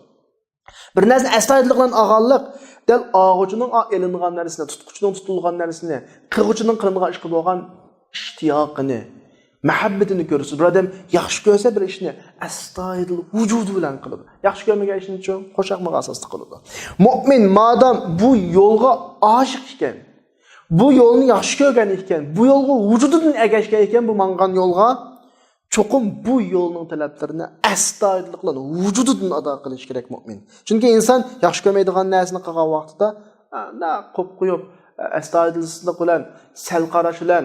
بىر نەرسىنى ئەستايىدىللىق بىلەن ئالغانلىق، دەل ئالغۇچىنىڭ ئا-، ئېلىنغان نەرسىنى، تۇتقۇچىنىڭ تۇتۇلغان نەرسىنى، قىلغۇچىنىڭ قىلىنغان ئىشقا بولغان ئىشتىياقىنى، مەھەببىتىنى كۆرسىتىدۇ. بىر ئادەم ياخشى كۆرسە بىر ئىشنى، ئەستايىدىل ۋۇجۇدى بىلەن قىلىدۇ. ياخشى كۆرمىگەن ئىشنىچۇ؟ خۇشياقمىغان ئاساستا قىلىدۇ. مۆمىن مادام بۇ يولغا ئاشىق ئىكەن، بۇ يولنى ياخشى كۆرگەن ئىكەن، بۇ يولغا ۋۇجۇدىدىن ئەگەشكەن ئىكەن، بۇ ماڭغان يولغا، چوقۇم بۇ يولنىڭ تەلەپلىرىنى ئەستايىدىللىق بىلەن ۋۇجۇدىدىن ئادا قىلىشى كېرەك مۆمىن. چۈنكى ئىنسان ياخشى كۆرمەيدىغان نەرسىنى قىلغان ۋاقتىدا، ئا، نە قويۇپ قويۇپ، ئەستايىدىلسىزلىق بىلەن، سەل قاراش بىلەن،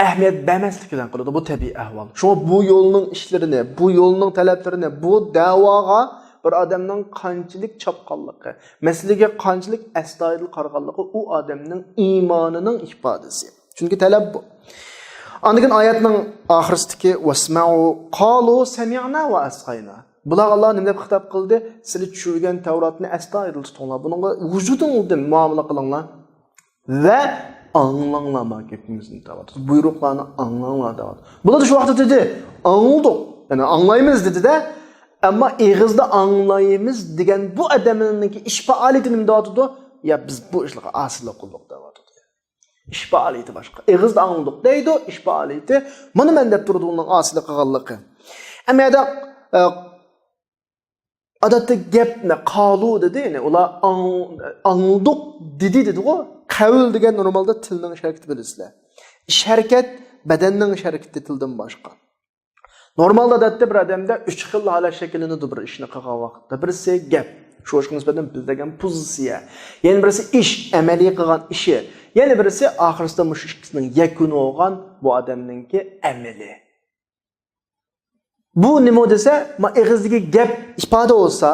ئەھمىيەت بەرمەسلىك بىلەن قىلىدۇ. بۇ تەبىئىي ئەھۋال. شۇڭا بۇ يولنىڭ ئىشلىرىنى، بۇ يولنىڭ تەلەپلىرىنى، بۇ دەۋاغا بىر ئادەمنىڭ قانچىلىك چاپقانلىقى، مەسىلىگە قانچىلىك ئەستايىدىل قارىغانلىقى ئۇ ئادەمنىڭ ئىمانىنىڭ ئىپادىسى. چۈنكى تەلەپ بۇ. ئاندىن كېيىن ئايەتنىڭ ئاخىرىسىدىكى «ۋەسمەئۇ قالۇ سەمىئنا ۋە ئەسغەينا». بۇلارغا ئاللا نېمە دەپ خىتاب قىلدى؟ سىلەر چۈشۈرگەن تەۋراتنى ئەستايىدىل تۇتۇڭلار. بۇنىڭغا ۋۇجۇدۇڭلاردىن مۇئامىلە قىلىڭلار. ۋە ئاڭلاڭلار ما گېپىمىزنى دەۋاتىدۇ. بۇيرۇقلارنى ئاڭلاڭلار دەۋاتىدۇ. بۇلار شۇ ۋاقىتتا دېدى، ئاڭلىدۇق. يەنى ئاڭلايمىز دېدى-دە. ئەمما ئېغىزدا ئاڭلايمىز دېگەن بۇ ئادەمنىڭكى ئىش پائالىيىتى نېمە دەۋاتىدۇ؟ يا بىز بۇ ئىشلارغا ئاسىيلىق قىلدۇق دەۋاتىدۇ. ئىش پائالىيىتى باشقا. ئېغىزدا ئاڭلىدۇق دەيدۇ، ئىش پائالىيىتى. مانا مەن دەپ تۇرىدۇ ئۇنىڭ ئاسىيلىق قىلغانلىقى. ئەمما يەردە، ئە، ئادەتتە گەپنى قالۇ دېدى، يەنى ئۇلار ئاڭ-، ئاڭلىدۇق دېدى دېدىغۇ. قەۋل دېگەن نورمالدا تىلنىڭ ئىش ھەرىكىتى بىلىسىلەر. ئىش ھەرىكەت، بەدەننىڭ ئىش ھەرىكىتى تىلدىن باشقا. نورمالدا ئادەتتە بىر ئادەمدە ئۈچ خىل ھالەت شەكىللىنىدۇ بىر ئىشنى قىلغان ۋاقىتتا. بىرسى گەپ، شۇ ئىشقا نىسبەتەن بىلدۈرگەن پوزىتسىيە. يەنە بىرسى ئىش، ئەمەلىي قىلغان ئىشى. يەنە بىرسى ئاخىرسىدا مۇشۇ ئىككىسىنىڭ يەكۈنى بولغان بۇ ئادەمنىڭكى ئەمىلى. بۇ نېمە دېسە، ما ئېغىزدىكى گەپ ئىپادە بولسا،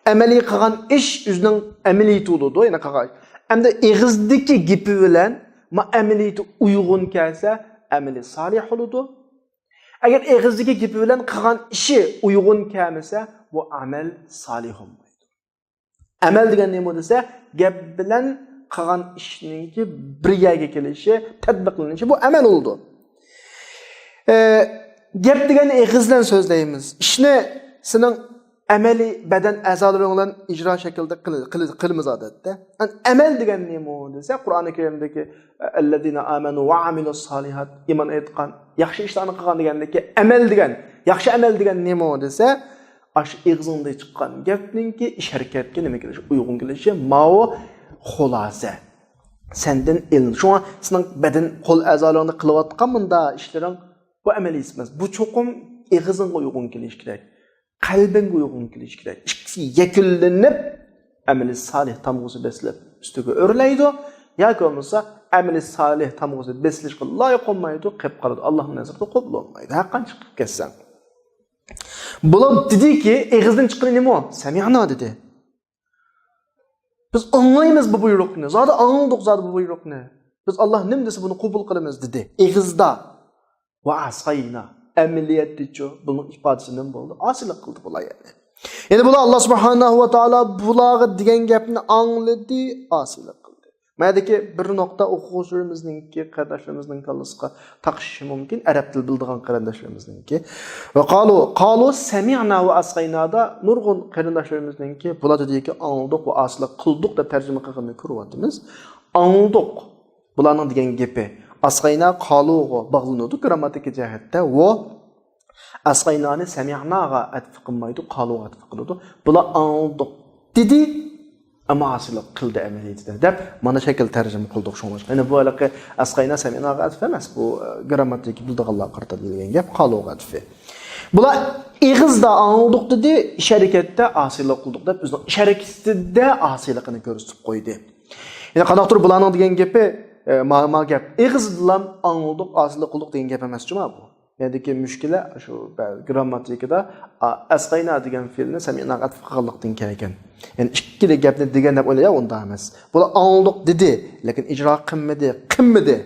ئەمەلىي قىلغان ئىش ئۆزىنىڭ ئەمەلىيىتى بولىدۇ، يەنە قىلغان. ئەمدى ئېغىزدىكى گېپى بىلەن ما ئەمەلىيىتى ئۇيغۇن كەلسە، ئەمىلى سالىھ بولىدۇ. ئەگەر ئېغىزدىكى گېپى بىلەن قىلغان ئىشى ئۇيغۇن كەلمىسە، بۇ ئەمەل سالىھ بولمايدۇ. ئەمەل دېگەن نېمە دېسە، گەپ بىلەن قىلغان ئىشنىڭكى بىر يەرگە كېلىشى، تەتبىقلىنىشى، بۇ ئەمەل بولىدۇ. ئە، گەپ دېگەننى ئېغىز بىلەن سۆزلەيمىز. ئىشنى سېنىڭ ئەمەلىي بەدەن ئەزالىرىڭ بىلەن ئىجرا شەكلىدە قىل-، قىل-، قىلىمىز ئادەتتە. ئەمەل دېگەن نېمە دېسە، قۇرئانى كەرىمدىكى، ئەللەزىنە ئامەنۇ ۋە ئامىلۇس سالىھات، ئىمان ئېيتقان، ياخشى ئىشلارنى قىلغان دېگەندىكى ئەمەل دېگەن، ياخشى ئەمەل دېگەن نېمە دېسە، ئاشۇ ئېغىزىڭدىن چىققان گەپنىڭكى ئىش ھەرىكەتكە نېمە كېلىشى، ئۇيغۇن كېلىشى، ماۋۇ خۇلاسە. سەندىن ئېلىن. شۇڭا سېنىڭ بەدەن، قول ئەزالىرىڭدا قىلىۋاتقان مۇندا ئىشلىرىڭ، بۇ ئەمەلىي ئىش ئەمەس. بۇ چوقۇم ئېغىزىڭغا ئۇيغۇن كېلىشى كېرەك. قەلبىڭگە ئۇيغۇن كېلىشى كېرەك. ئىككىسى يەكۈنلىنىپ، ئەمەلىي سالىھ تامغىسى بېسىلىپ ئۈستىگە ئۆرلەيدۇ. ياكى بولمىسا ئەمەلىي سالىھ تامغىسى بېسىلىشقا لايىق بولمايدۇ، قېلىپ قالىدۇ. ئاللاھنىڭ نەزىرىدە قوبۇل بولمايدۇ. ھەرقانچە قىلىپ كەتسەڭ. بۇلار دېدىكى، ئېغىزدىن چىققىنى نېمە؟ سەمىئنا دېدى. بىز ئاڭلايمىز بۇ بۇيرۇقنى. زادى ئاڭلىدۇق زادى بۇ بۇيرۇقنى. بىز ئاللا نېمە دېسە بۇنى قوبۇل قىلىمىز دېدى. ئېغىزدا. ۋە ئەسغەينا. ئەمەلىيەتتىچۇ؟ بۇنىڭ ئىپادىسى نېمە بولدى؟ ئاسىيلىق قىلدى بۇلار يەنى. يەنى بۇلار ئاللا سۇبھانەھۇ ۋە تائالا بۇلارغا دېگەن گەپنى ئاڭلىدى، ئاسىيلىق قىلدى. مەدىكى بىر نۇقتا ئوقۇغۇچىلىرىمىزنىڭكى، قېرىنداشلىرىمىزنىڭ كاللىسىغا تاقىشىشى مۇمكىن، ئەرەب تىل بىلىدىغان قېرىنداشلىرىمىزنىڭكى. ۋە قالۇ، قالۇ سەمىئنا ۋە ئەسغەينادا نۇرغۇن قېرىنداشلىرىمىزنىڭكى بۇلار دېدىكى ئاڭلىدۇق ۋە ئاسىيلىق قىلدۇق دەپ تەرجىمە قىلغىنىنى كۆرۈۋاتىمىز. ئاڭلىدۇق. بۇلارنىڭ دېگەن گېپى. ئەسغەينا قالۇغا باغلىنىدۇ گرامماتىكا جەھەتتە. ۋۇ ئەسغەينانى سەمىئناغا ئەتىپ قىلمايدۇ، قالۇغا ئەتىپ قىلىدۇ. بۇلار ئاڭلىدۇق دېدى، ئەمما ئاسىيلىق قىلدى ئەمەلىيىتىدە دەپ مانا شەكىل تەرجىمە قىلدۇق شۇڭلاشقا. يەنى بۇ ھېلىقى ئەسغەينا سەمىئناغا ئەتىپ ئەمەس، بۇ، ئە، گرامماتىكا بىلىدىغانلارغا قارىتا دېيىلگەن گەپ، قالۇغا ئەتىپى. بۇلار ئېغىزدا ئاڭلىدۇق دېدى، ئىش ھەرىكەتتە ئاسىيلىق قىلدۇق دەپ ئۆزىنىڭ ئىش ھەرىكىتىدە ئاسىيلىقىنى كۆرسىتىپ قويدى. يەنى قانداقتۇر بۇلارنىڭ دېگەن گېپى، ئە، ما، ما گەپ ئېغىزدىلا ئاڭلىدۇق، ئاسىيلىق قىلدۇق دېگەن گەپ ئەمەس جۇما بۇ. يەنىدىكى مۈشكىلە شۇ بەزى گرامماتىكىدا، ئا، ئەسغەينا دېگەن فېئىلنى سەمىئناغا ئەتىپ قىلغانلىقتىن كەلگەن. يەنى ئىككىلا گەپنى دېگەن دەپ ئويلايدۇ، ئۇنداق ئەمەس. بۇلار ئاڭلىدۇق دېدى، لېكىن ئىجرا قىلمىدى، قىلمىدى.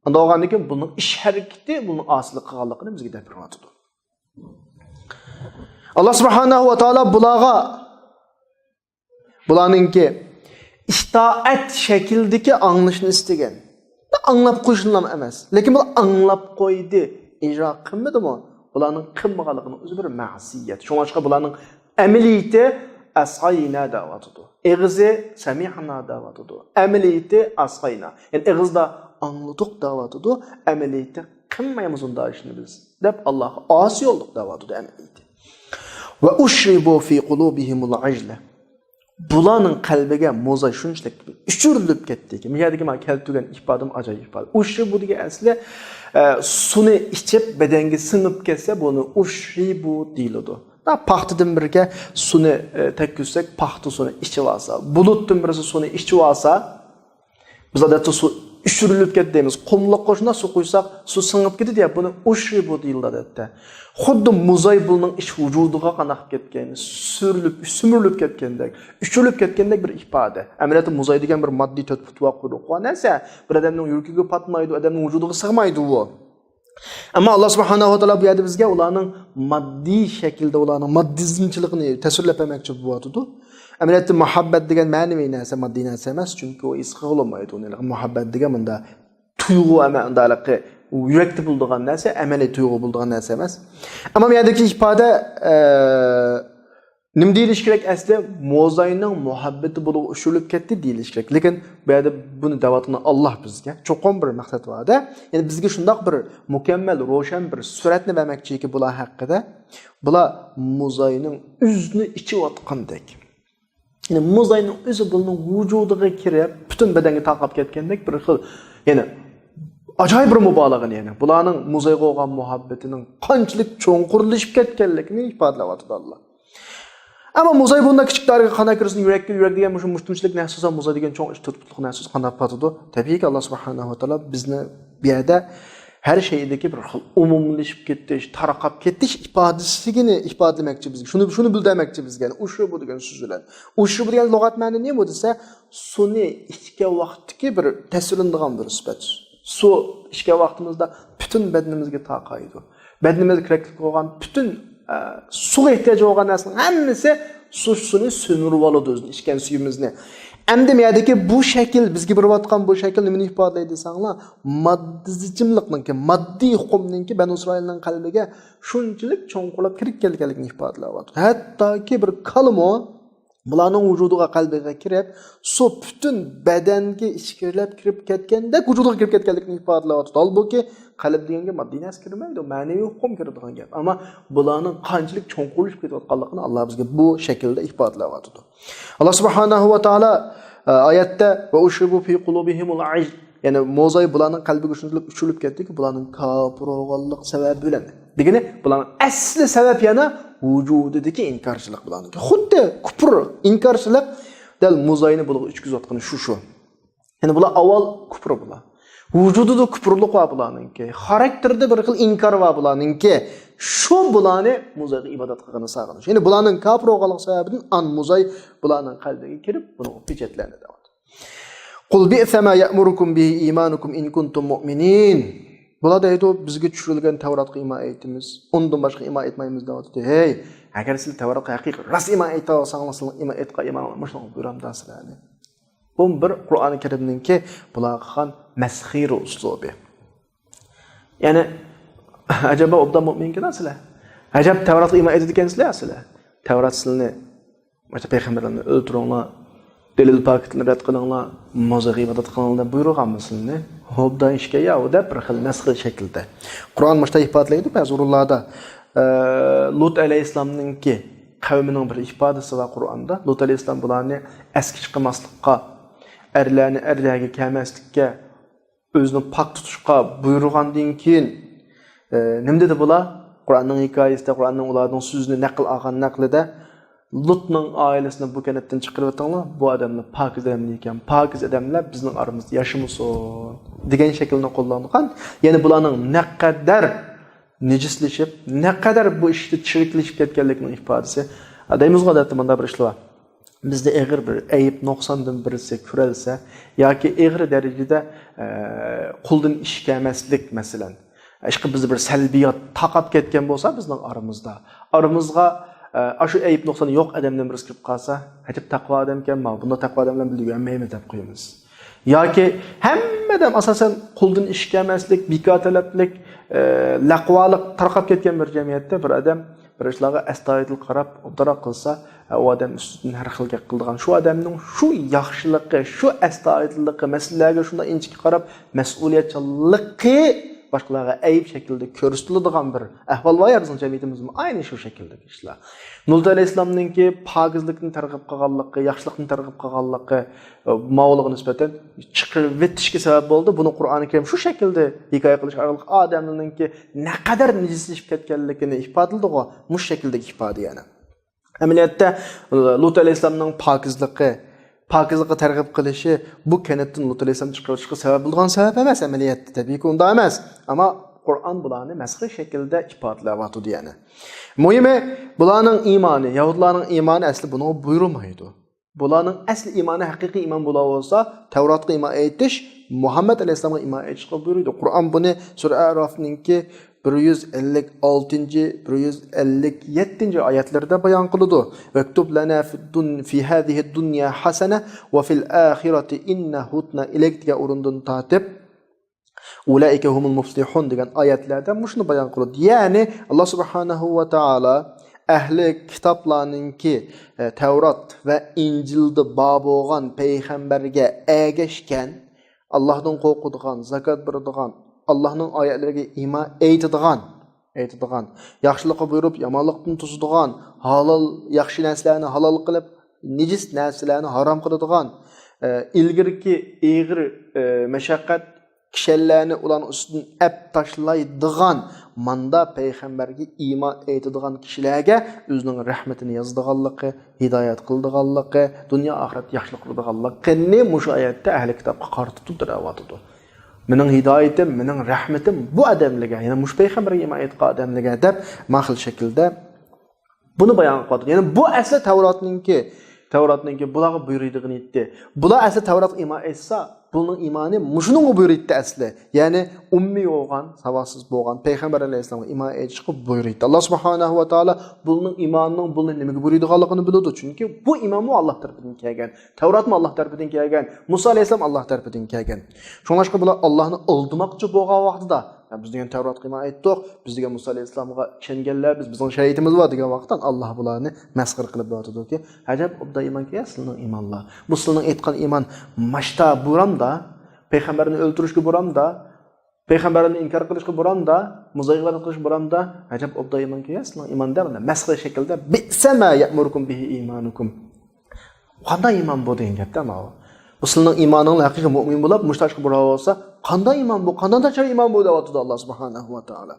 ئۇنداق بولغاندىن كېيىن بۇنىڭ ئىش ھەرىكىتى، بۇنىڭ ئاسىيلىق قىلغانلىقىنى بىزگە دەپ بېرىۋاتىدۇ. ئاللا سۇبھانەھۇ ۋە تائالا بۇلارغا بۇلارنىڭكى ئىتائەت شەكلىدىكى ئاڭلىشىنى ئىستىگەن. ئاڭلاپ قويۇشنىلا ئەمەس. لېكىن بۇلار ئاڭلاپ قويدى، ئىجرا قىلمىدىمۇ؟ بۇلارنىڭ قىلمىغانلىقىنىڭ ئۆزى بىر مەسىيەت. شۇڭلاشقا بۇلارنىڭ ئەمەلىيىتى ئەسغەينا دەۋاتىدۇ. ئېغىزى سەمىئنا دەۋاتىدۇ. ئەمەلىيىتى ئەسغەينا. يەنى ئېغىزدا ئاڭلىدۇق دەۋاتىدۇ. ئەمەلىيىتى قىلمايمىز ئۇنداق ئىشنى بىز دەپ ئاللاغا ئاسىي بولدۇق دەۋاتىدۇ ئەمەلىيىتى. ۋە ئۇشرىبۇ فى قۇلۇبىھىمۇل ئەجلە. بۇلارنىڭ قەلبىگە موزا شۇنچىلىك ئۇچۇرۇلۇپ كەتتىكى. مۇ يەردىكى مانا كەلتۈرگەن ئىپادىمۇ ئاجايىپ ئىپادە. ئۇشرىبۇ دېگەن ئەسلى، ئە، سۇنى ئىچىپ بەدەنگە سىڭىپ كەتسە، بۇنى ئۇشرىبۇ دېيىلىدۇ. ھە، پاختىدىن بىرگە سۇنى، ئە، تەگكۈزسەك، پاختا سۇنى ئىچىۋالسا، بۇلۇتتىن بىرسى سۇنى ئىچىۋالسا، بىز ئادەتتە سۇ ئۆچۈرۈلۈپ كەتتى دەيمىز. قۇملۇققا شۇنداق سۇ قۇيساق، سۇ سىڭىپ كېتىدۇ يا، بۇنى ئۇشرىبۇ دېيىلىدۇ ئادەتتە. خۇددى مۇزاي بۇلنىڭ ئىچ ۋۇجۇدىغا قانداق كەتكەن، سۈرۈلۈپ، سۈمۈرۈلۈپ كەتكەندەك، ئۆچۈرۈلۈپ كەتكەندەك بىر ئىپادە. ئەمەلىيەتتە مۇزاي دېگەن بىر ماددىي تۆت پۇت ۋە قۇيرۇقى بار نەرسە، بىر ئادەمنىڭ يۈرىكىگە پاتمايدۇ، ئادەمنىڭ ۋۇجۇدىغا سىغمايدۇ ئۇ. ئەمما ئاللا سۇبھانەھۇ ۋە تائالا بۇ يەردە بىزگە ئۇلارنىڭ ماددىي شەكىلدە ئۇلارنىڭ ماددىزمچىلىقىنى تەسۋىرلەپ بەرمەكچى بولۇۋاتىدۇ. ئەمەلىيەتتە مۇھەببەت دېگەن مەنىۋى نەرسە، ماددىي نەرسە ئەمەس، چۈنكى ئۇ ھېس قىلغىلى بولمايدۇ. ئۇنى مۇھەببەت دېگەن مۇندا تۇيغۇ ئەمە-، مۇنداقلىقى يۈرەكتە بولىدىغان نەرسە، ئەمەلىي تۇيغۇ بولىدىغان نەرسە ئەمەس. ئەمما بۇ يەردىكى ئىپادە، ئە، نېمە دېيىلىشى كېرەك؟ ئەسلى موزاينىڭ مۇھەببىتى بۇلارغا ئۇشۇرۇلۇپ كەتتى دېيىلىشى كېرەك. لېكىن بۇ يەردە بۇنى دەۋاتقىنى ئاللا بىزگە. چوقۇم بىر مەقسەت بار-دە. يەنى بىزگە شۇنداق بىر مۇكەممەل، روشەن بىر سۈرەتنى بەرمەكچىكى بۇلار ھەققىدە. بۇلار موزاينىڭ ئۆزىنى ئىچىۋاتقاندەك. يەنى موزاينىڭ ئۆزى بۇلارنىڭ ۋۇجۇدىغا كىرىپ، پۈتۈن بەدەنگە تارقاپ كەتكەندەك بىر خىل، يەنى ئاجايىپ بىر مۇبالىغە، يەنى بۇلارنىڭ موزايغا بولغان مۇھەببىتىنىڭ قانچىلىك چوڭقۇرلىشىپ كەتكەنلىكىنى ئىپادىلەۋاتىدۇ ئاللا. ئەمما موزاي بۇنداق كىچىك دائىرىگە قانداق كىرسۇن؟ يۈرەككە، يۈرەك دېگەن مۇشۇ مۇشتۇمچىلىك نەرسە بولسا، موزاي دېگەن چوڭ ئىچ تۆت پۇتلۇق نەرسە بولسا قانداق پاتىدۇ؟ تەبىئىيكى، ئاللا سۇبھانەھۇ ۋە تائالا بىزنى بۇ يەردە ھەر شەيدىكى بىر خىل ئومۇملىشىپ كېتىش، تارقاپ كېتىش ئىپادىسىگىنى ئىپادىلىمەكچى بىزگە. شۇنى، شۇنى بىلدۈرمەكچى بىزگە. يەنى ئۇشرىبۇ دېگەن سۆز بىلەن. ئۇشرىبۇ دېگەن لۇغەت مەنە نېمە دېسە، سۇنى ئىچكەن ۋاقىتتىكى بىر تەسۋىرلىنىدىغان بىر سۈپەت. سۇ ئىچكەن ۋاقتىمىزدا پۈتۈن بەدىنىمىزگە تارقايدۇ. بەدىنىمىزگە كېرەكلىك بولغان پۈتۈن، ئە، سۇغا ئېھتىياجى بولغان نەرسىنىڭ ھەممىسى سۇ، سۇنى سۈمۈرۈۋالىدۇ ئۆزىنى، ئىچكەن سۈيىمىزنى. ئەمدى بۇ يەردىكى بۇ شەكىل، بىزگە بېرىۋاتقان بۇ شەكىل نېمىنى ئىپادىلەيدۇ دېسەڭلار، ماددىزمچىلىقنىڭكى، ماددىي ئۇقۇمنىڭكى، بەنۇ ئىسرائىلنىڭ قەلبىگە شۇنچىلىك چوڭقۇرلاپ كىرىپ كەلگەنلىكىنى ئىپادىلەۋاتىدۇ. ھەتتاكى بىر كالىمۇ بۇلارنىڭ ۋۇجۇدىغا، قەلبىگە كىرىپ، سۇ پۈتۈن بەدەنگە ئىچكىرىلەپ كىرىپ كەتكەندەك ۋۇجۇدىغا كىرىپ كەتكەنلىكىنى ئىپادىلەۋاتىدۇ. ھالبۇكى، قەلب دېگەنگە ماددىي نەرسە كىرمەيدۇ، مەنىۋى ئۇقۇم كىرىدىغان گەپ. ئەمما بۇلارنىڭ قانچىلىك چوڭقۇرلىشىپ كېتىۋاتقانلىقىنى ئاللا بىزگە بۇ شەكىلدە ئىپادىلەۋاتىدۇ. ئاللا سۇبھانەھۇ ۋە تائالا، ئە، ئايەتتە، «ۋە ئۇشرىبۇ فى قۇلۇبىھىمۇل ئىجل.» يەنى موزاي بۇلارنىڭ قەلبىگە شۇنچىلىك ئۇشۇرۇلۇپ كەتتىكى، بۇلارنىڭ كاپىر بولغانلىق سەۋەبى بىلەن. دېگىنى، بۇلارنىڭ ئەسلى سەۋەب يەنە ۋۇجۇدىدىكى ئىنكارچىلىق بۇلارنىڭكى. خۇددى كۇپۇر، ئىنكارچىلىق دەل موزاينى بۇلارغا ئۆتكۈزۈۋاتقىنى شۇ، شۇ. يەنى بۇلار ئاۋۋال كۇپۇر بۇلار. ۋۇجۇدىدا كۇپۇرلۇق بار بۇلارنىڭكى. خاراكتېرىدا بىر خىل ئىنكار بار بۇلارنىڭكى. شۇ بۇلارنى موزايغا ئىبادەت قىلغىنى ساغىنىش. يەنى بۇلارنىڭ كاپىر بولغانلىق سەۋەبىدىن ئان موزاي بۇلارنىڭ قەلبىگە كىرىپ، بۇنىڭغا پېچەتلەندى دەۋاتىدۇ. قۇل بىئسە ما يەئمۇرۇكۇم بىھى ئىمانۇكۇم ئىن كۇنتۇم مۇئمىنىن. بۇلار دەيدۇ، بىزگە چۈشۈرۈلگەن تەۋراتقا ئىمان ئېيتىمىز، ئۇندىن باشقا ئىمان ئېيتمايمىز دەۋاتىدۇ. ھەي، ئەگەر سىلەر تەۋراتقا ھەقىقىي راست ئىمان ئېيتىۋالساڭلار، سىلەر ئىمان ئېيتقان ئىمان مۇشۇنىڭغا بۇيرامدا سىلەرنى. بۇ بىر قۇرئان كەرىمنىڭ بۇلارغا قىلغان مەسخىرە ئۇسلۇبى. يەنى، ئەجەبا ئوبدان مۇئمىنكەن سىلەر. ئەجەب تەۋراتقا ئىمان ئېيتىدىكەنسىلەر سىلەر. تەۋرات سىلىنى مۇشۇ پەيغەمبەرلەرنى ئۆلتۈرۈڭلار، دەلىل پاكىتلىرىنى رەت قىلىڭلار، موزايغا ئىبادەت قىلىڭلار دەپ بۇيرۇغانمۇ سىلىنى؟ ئوبدان ئىشكەن ياۋۇ دەپ بىر خىل مەسخىرە شەكلىدە. قۇرئان مۇشۇنداق ئىپادىلەيدۇ بەزى ئورۇنلاردا. ئە، لۇت ئەلەيھىسسالامنىڭكى قەۋمىنىڭ بىر ئىپادىسى بار قۇرئاندا. لۇت ئەلەيھىسسالام بۇلارنى ئەسكى چىقماسلىققا، ئەرلەرنى ئەرلەرگە كەلمەسلىككە، ئۆزىنى پاك تۇتۇشقا بۇيرۇغاندىن كېيىن، ئە، نېمە دېدى بۇلار؟ قۇرئاننىڭ ھېكايىسىدە، قۇرئاننىڭ ئۇلاردىڭ سۆزىنى نەقىل ئالغان نەقلىدە، لۇتنىڭ ئائىلىسىنى بۇ كەنتتىن چىقىرىۋېتىڭلار، بۇ ئادەملەر پاكىز ئادەملەر ئىكەن، پاكىز ئادەملەر بىزنىڭ ئارىمىزدا ياشىمىسۇن، دېگەن شەكىلنى قوللانغان. يەنى بۇلارنىڭ نەقەدەر نىجىسلىشىپ، نەقەدەر بۇ ئىشتا چىرىكلىشىپ كەتكەنلىكىنىڭ ئىپادىسى. دەيمىزغۇ، ئادەتتە مۇنداق بىر ئىشلار بار. بىزدە ئېغىر بىر ئەيىب نۇقساندىن بىرسى كۆرۈلسە ياكى ئېغىر دەرىجىدە، ئە، قولدىن ئىش كەلمەسلىك، مەسىلەن، ئىشقىلىپ بىزدە بىر سەلبىيات تارقاپ كەتكەن بولسا بىزنىڭ ئارىمىزدا، ئارىمىزغا، ئە، ئاشۇ ئەيىب نۇقسان يوق ئادەمدىن بىرسى كىرىپ قالسا، «ئەجەب تەقۋا ئادەمكەن، ماۋۇ بۇنداق تەقۋا ئادەم بىلەن بىللە يۈرمەيمىز» دەپ قويىمىز. ياكى ھەممە ئادەم ئاساسەن قولدىن ئىش كەلمەسلىك، بىكار تەلەپلىك، ئە، لەقۋالىق تارقاپ كەتكەن بىر جەمئىيەتتە بىر ئادەم بىر ئىشلارغا ئەستايىدىل قاراپ، ئوبدانراق قىلسا، ئۇ ئادەم ئۈستىدىن ھەر خىل گەپ قىلىدىغان، شۇ ئادەمنىڭ شۇ ياخشىلىقى، شۇ ئەستايىدىللىقى، مەسىلىلەرگە شۇنداق ئىنچىكە قاراپ، مەسئۇلىيەتچانلىقى باشقىلارغا ئەيىب شەكلىدە كۆرسىتىلىدىغان بىر ئەھۋال بار يا بىزنىڭ جەمئىيىتىمىزدىمۇ ئەينى شۇ شەكىلدىكى ئىشلار. لۇت ئەلەيھىسسالامنىڭكى پاكىزلىكنى تەرغىب قىلغانلىقى، ياخشىلىقنى تەرغىب قىلغانلىقى، ئە، ماۋۇلارغا نىسبەتەن چىقىرىۋېتىشكە سەۋەب بولدى. بۇنى قۇرئانى كەرىم شۇ شەكىلدە ھېكايە قىلىش ئارقىلىق ئادەمنىڭكى نەقەدەر نىجىسلىشىپ كەتكەنلىكىنى ئىپادىلىدىغۇ، مۇشۇ شەكىلدىكى ئىپادە يەنە. ئەمەلىيەتتە، لۇت ئەلەيھىسسالامنىڭ پاكىزلىقى، پاكىزلىققا تەرغىب قىلىشى بۇ كەنتتىن لۇت ئەلەيھىسسالام چىقىرىپ چىقىشقا سەۋەب بولىدىغان سەۋەب ئەمەس ئەمەلىيەتتە. تەبىئىيكى ئۇنداق ئەمەس. ئەمما قۇرئان بۇلارنى مەسخىرە شەكلىدە ئىپادىلەۋاتىدۇ يەنى. مۇھىمى، بۇلارنىڭ ئىمانى، يەھۇدلارنىڭ ئىمانى ئەسلى بۇنىڭغا بۇيرۇمايدۇ. بۇلارنىڭ ئەسلى ئىمانى، ھەقىقىي ئىمان بۇلار بولسا، تەۋراتقا ئىمان ئېيتىش، مۇھەممەد ئەلەيھىسسالامغا ئىمان ئېيتىشقا بۇيرۇيدۇ. قۇرئان بۇنى سۈرە ئەرافنىڭكى بىر يۈز ئەللىك ئالتىنچى، بىر يۈز ئەللىك يەتتىنچى ئايەتلىرىدە بايان قىلىدۇ. ۋەكتۇب لەنا فىد دۇن-، فى ھەزىھىد دۇنيا ھەسەنە ۋە فىل ئاخىرەتى ئىننا ھۇدنا ئىلەيك دېگەن ئورۇندىن تارتىپ، ئۇلائىكە ھۇمۇل مۇفلىھۇن دېگەن ئايەتلەردە مۇشۇنى بايان قىلىدۇ. يەنى، ئاللا سۇبھانەھۇ ۋە تائالا ئەھلى كىتابلارنىڭكى، ئە، تەۋرات ۋە ئىنجىلدا بار بولغان پەيغەمبەرگە ئەگەشكەن، ئاللاھتىن قورقىدىغان، زاكات بېرىدىغان، ئاللاھنىڭ ئايەتلىرىگە ئىمان ئېيتىدىغان، ئېيتىدىغان، ياخشىلىققا بۇيرۇپ، يامانلىقتىن توسىدىغان، ھالال، ياخشى نەرسىلەرنى ھالال قىلىپ، نىجىس نەرسىلەرنى ھارام قىلىدىغان، ئە، ئىلگىرىكى ئېغىر، ئە، مەشەققەت، كىشەنلەرنى ئۇلارنىڭ ئۈستىدىن ئەپ تاشلايدىغان، ماندا پەيغەمبەرگە ئىمان ئېيتىدىغان كىشىلەرگە ئۆزىنىڭ رەھمىتىنى يازىدىغانلىقى، ھىدايەت قىلىدىغانلىقى، دۇنيا ئاخىرەت ياخشىلىق قىلىدىغانلىقىنى مۇشۇ ئايەتتە ئەھلى كىتابقا قارىتىپ تۇرۇپ دەۋاتىدۇ. مېنىڭ ھىدايىتىم، مېنىڭ رەھمىتىم بۇ ئادەملەرگە، يەنى مۇشۇ پەيغەمبەرگە ئىمان ئېيتقان ئادەملەرگە دەپ، ما خىل شەكىلدە بۇنى بايان قىلىۋاتىدۇ. يەنى بۇ ئەسلى تەۋراتنىڭكى، تەۋراتنىڭكى بۇلارغا بۇيرۇيدىغىنى ئېيتتى. بۇلار ئەسلى تەۋراتقا ئىمان ئېيتسا، بۇنىڭ ئىمانى مۇشۇنىڭغا بۇيرۇيتتى ئەسلى. يەنى ئۇممىي بولغان، ساۋاتسىز بولغان پەيغەمبەر ئەلەيھىسسالامغا ئىمان ئېيتىشقا بۇيرۇيتتى. ئاللا سۇبھانەھۇ ۋە تائالا بۇنىڭ ئىمانىنىڭ بۇنى نېمىگە بۇيرۇيدىغانلىقىنى بىلىدۇ. چۈنكى بۇ ئىمانمۇ ئاللا تەرىپىدىن كەلگەن. تەۋراتمۇ ئاللا تەرىپىدىن كەلگەن. مۇسا ئەلەيھىسسالام ئاللا تەرىپىدىن كەلگەن. شۇڭلاشقا بۇلار ئاللانى ئالدىماقچى بولغان ۋاقتىدا، يا، بىز دېگەن تەۋراتقا ئىمان ئېيتتۇق، بىز دېگەن مۇسا ئەلەيھىسسالامغا ئىشەنگەنلەر، بىز، بىزنىڭ شەرىئىتىمىز بار دېگەن ۋاقىتتا ئاللا بۇلارنى مەسخىرە قىلىپ دەۋاتىدۇكى، ئەجەب ئوبدان ئىمانكەن سىلىنىڭ ئىمانلار. بۇ سىلىنىڭ ئېيتقان ئىمان ماشتا بۇرامدا، پەيغەمبەرنى ئۆلتۈرۈشكە بۇرامدا، پەيغەمبەرنى ئىنكار قىلىشقا بۇرامدا، مۇزايىغلارنى قىلىشقا بۇرامدا، ئەجەب ئوبدان ئىمانكەن سىلىنىڭ ئىمان دەپ مەسخىرە شەكلىدە، بىئسە ما يەئمۇرۇكۇم بىھى ئىمانۇكۇم. قانداق ئىمان بۇ دېگەن گەپتە ماۋۇ. بۇ سىلىنىڭ ئىمانىڭلار ھەقىقىي مۆمىن بولۇپ، مۇشۇ تاشقا بۇرا بولسا، قانداق ئىمان بۇ؟ قانداق ناچار ئىمان بۇ دەۋاتىدۇ ئاللا سۇبھانەھۇ ۋە تائالا.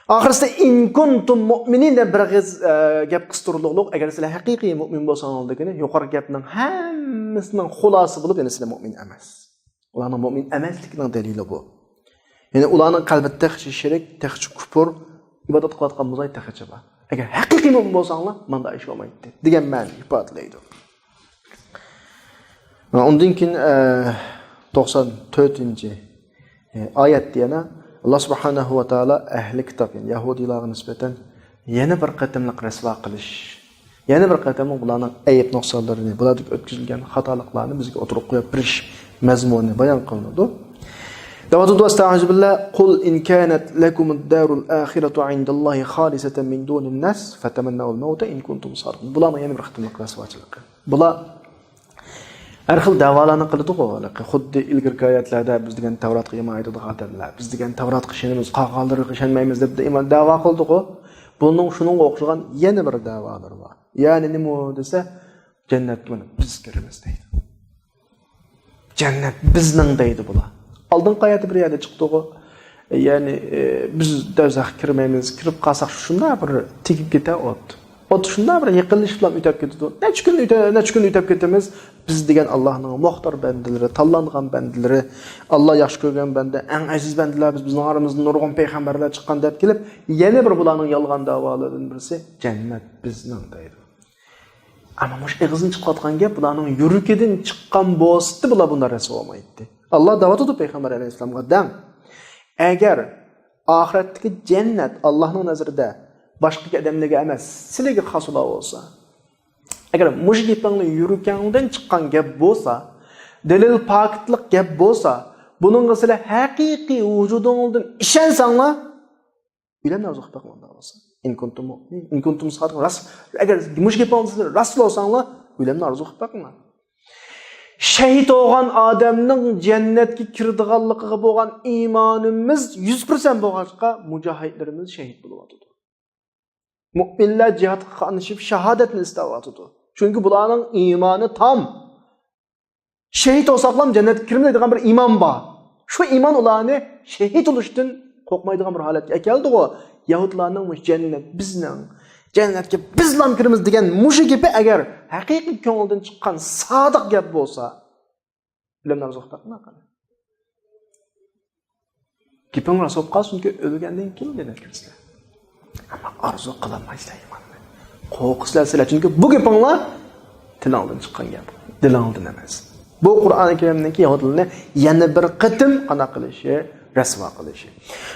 ئاخىرسىدا «ئىن كۇنتۇم مۇئمىنىن» دەپ بىر ئېغىز، ئە، گەپ قىستۇرۇلدۇق. ئەگەر سىلەر ھەقىقىي مۆمىن بولساڭلار دېگىنى، يۇقىرىقى گەپنىڭ ھەممىسىنىڭ خۇلاسىسى بولۇپ، يەنى سىلەر مۆمىن ئەمەس. ئۇلارنىڭ مۆمىن ئەمەسلىكىنىڭ دەلىلى بۇ. يەنى ئۇلارنىڭ قەلبىدە تېخىچە شېرىك، تېخىچە كۇپۇر، ئىبادەت قىلىۋاتقان بۇزاي تېخىچە بار. ئەگەر ھەقىقىي مۆمىن بولساڭلار، مانداق ئىش بولمايتتى، دېگەن مەنىنى ئىپادىلەيدۇ. ئۇندىن كېيىن، ئە، توقسان تۆتىنچى، ئە، ئايەتتە يەنە ئاللا سۇبھانەھۇ ۋە تائالا ئەھلى كىتاب، يەنى يەھۇدىيلارغا نىسبەتەن يەنە بىر قېتىملىق رەسۋا قىلىش، يەنە بىر قېتىملىق بۇلارنىڭ ئەيىب نۇقسانلىرىنى، بۇلاردىكى ئۆتكۈزۈلگەن خاتالىقلارنى بىزگە ئوتتۇرىغا قويۇپ بېرىش مەزمۇنى بايان قىلىنىدۇ. دەۋاتىدۇ، ئەستەئىزۇ بىللا، قۇل ئىن كانەت لەكۇمۇد دارۇل ئاخىرەتۇ ئىندەللاھى خالىسەتەن مىن دۇنىن ناس فتەمەننەۋۇل مەۋتە ئىن كۇنتۇم سادىقىن. بۇلارنىڭ يەنە بىر قېتىملىق رەسۋاچىلىقى. بۇلار ھەر خىل دەۋالارنى قىلىدىغۇ، ھېلىقى خۇددى ئىلگىرىكى ئايەتلەردە بىز دېگەن تەۋراتقا ئىمان ئېيتىدىغان ئادەملەر، بىز دېگەن تەۋراتقا ئىشىنىمىز، قالغانلىرىغا ئىشەنمەيمىز دەپ دېگەن دەۋا قىلىدىغۇ. بۇنىڭ شۇنىڭغا ئوخشىغان يەنە بىر دەۋالىرى بار. يەنى نېمە ئۇ دېسە، جەننەتكە مانا بىز كىرىمىز دەيدۇ. جەننەت بىزنىڭ دەيدۇ بۇلار. ئالدىنقى ئايەتتە بىر يەردە چىقتىغۇ. يەنى، ئى، بىز دوزاخقا كىرمەيمىز، كىرىپ قالساق شۇنداق بىر تېگىپ كېتە ئوت. ئوت شۇنداق بىر يېقىنلىشىپلا ئۆتەپ كېتىدۇ. نەچچە كۈن ئۆتە-، نەچچە كۈن ئۆتەپ كېتىمىز. بىز دېگەن ئاللانىڭ مۇختار بەندىلىرى، تاللانغان بەندىلىرى، ئاللا ياخشى كۆرگەن بەندە، ئەڭ ئەزىز بەندىلەر بىز، بىزنىڭ ئارىمىزدىن نۇرغۇن پەيغەمبەرلەر چىققان دەپ كېلىپ، يەنە بىر بۇلارنىڭ يالغان دەۋالىرىدىن بىرسى، جەننەت بىزنىڭ دەيدۇ. ئەمما مۇشۇ ئېغىزدىن چىقىۋاتقان گەپ بۇلارنىڭ يۈرىكىدىن چىققان بولسىدى، بۇلار بۇنداق رەسۋا بولمايتتى. ئاللا دەۋاتىدۇ پەيغەمبەر ئەلەيھىسسالامغا، دەڭ، ئەگەر ئاخىرەتتىكى جەننەت ئاللانىڭ نەزىرىدە باشقا ئادەملەرگە ئەمەس، سىلەرگە خاس بولا بولسا، ئەگەر مۇشۇ گېپىڭلار يۈرىكىڭدىن چىققان گەپ بولسا، دەلىل پاكىتلىق گەپ بولسا، بۇنىڭغا سىلەر ھەقىقىي ۋۇجۇدۇڭلاردىن ئىشەنسەڭلار، ئۆلۈمنى ئارزۇ قىلىپ بېقىڭلار، ئۇنداق بولسا. ئىن كۇنتۇم مۇئمىنىن، ئىن كۇنتۇم سادىقىن. راست، ئەگەر مۇشۇ گېپىڭلار راست بولساڭلار، ئۆلۈمنى ئارزۇ قىلىپ بېقىڭلار. شەھىت بولغان ئادەمنىڭ جەننەتكە كىرىدىغانلىقىغا بولغان ئىمانىمىز يۈز پىرسەنت بولغاچقا، مۇجاھىدلىرىمىز شەھىت بولۇۋاتىدۇ. مۇئمىنلەر جىھادقا قاتنىشىپ شاھادەتنى ئىستەۋاتىدۇ. چۈنكى بۇلارنىڭ ئىمانى تام. شەھىت بولساقلام جەننەتكە كىرىمىز دەيدىغان بىر ئىمان بار. شۇ ئىمان ئۇلارنى شەھىت بولۇشتىن قورقمايدىغان بىر ھالەتكە ئەكەلدىغۇ. يەھۇدلارنىڭ مۇشۇ جەننەت بىزنىڭ، جەننەتكە بىزلام كىرىمىز دېگەن مۇشۇ گېپى ئەگەر ھەقىقىي كۆڭۈلدىن چىققان سادىق گەپ بولسا، ئۆلۈمنى ئارزۇ قىلىپ باققىنا قېنى. گېپىڭ راست بولۇپ قالسۇنكى، ئۆلگەندىن كېيىن جەننەتكە كىرىسىلەر. ئەمما ئارزۇ قىلالمايسىلەر ئىماننى. قورقىسىلەر سىلەر، چۈنكى بۇ گېپىڭلار تىلىڭدىن چىققان گەپ، دىلىڭدىن ئەمەس. بۇ قۇرئانى كەرىمنىڭكى يەھۇدىيلارنى يەنە بىر قېتىم قانداق قىلىشى، رەسۋا قىلىشى.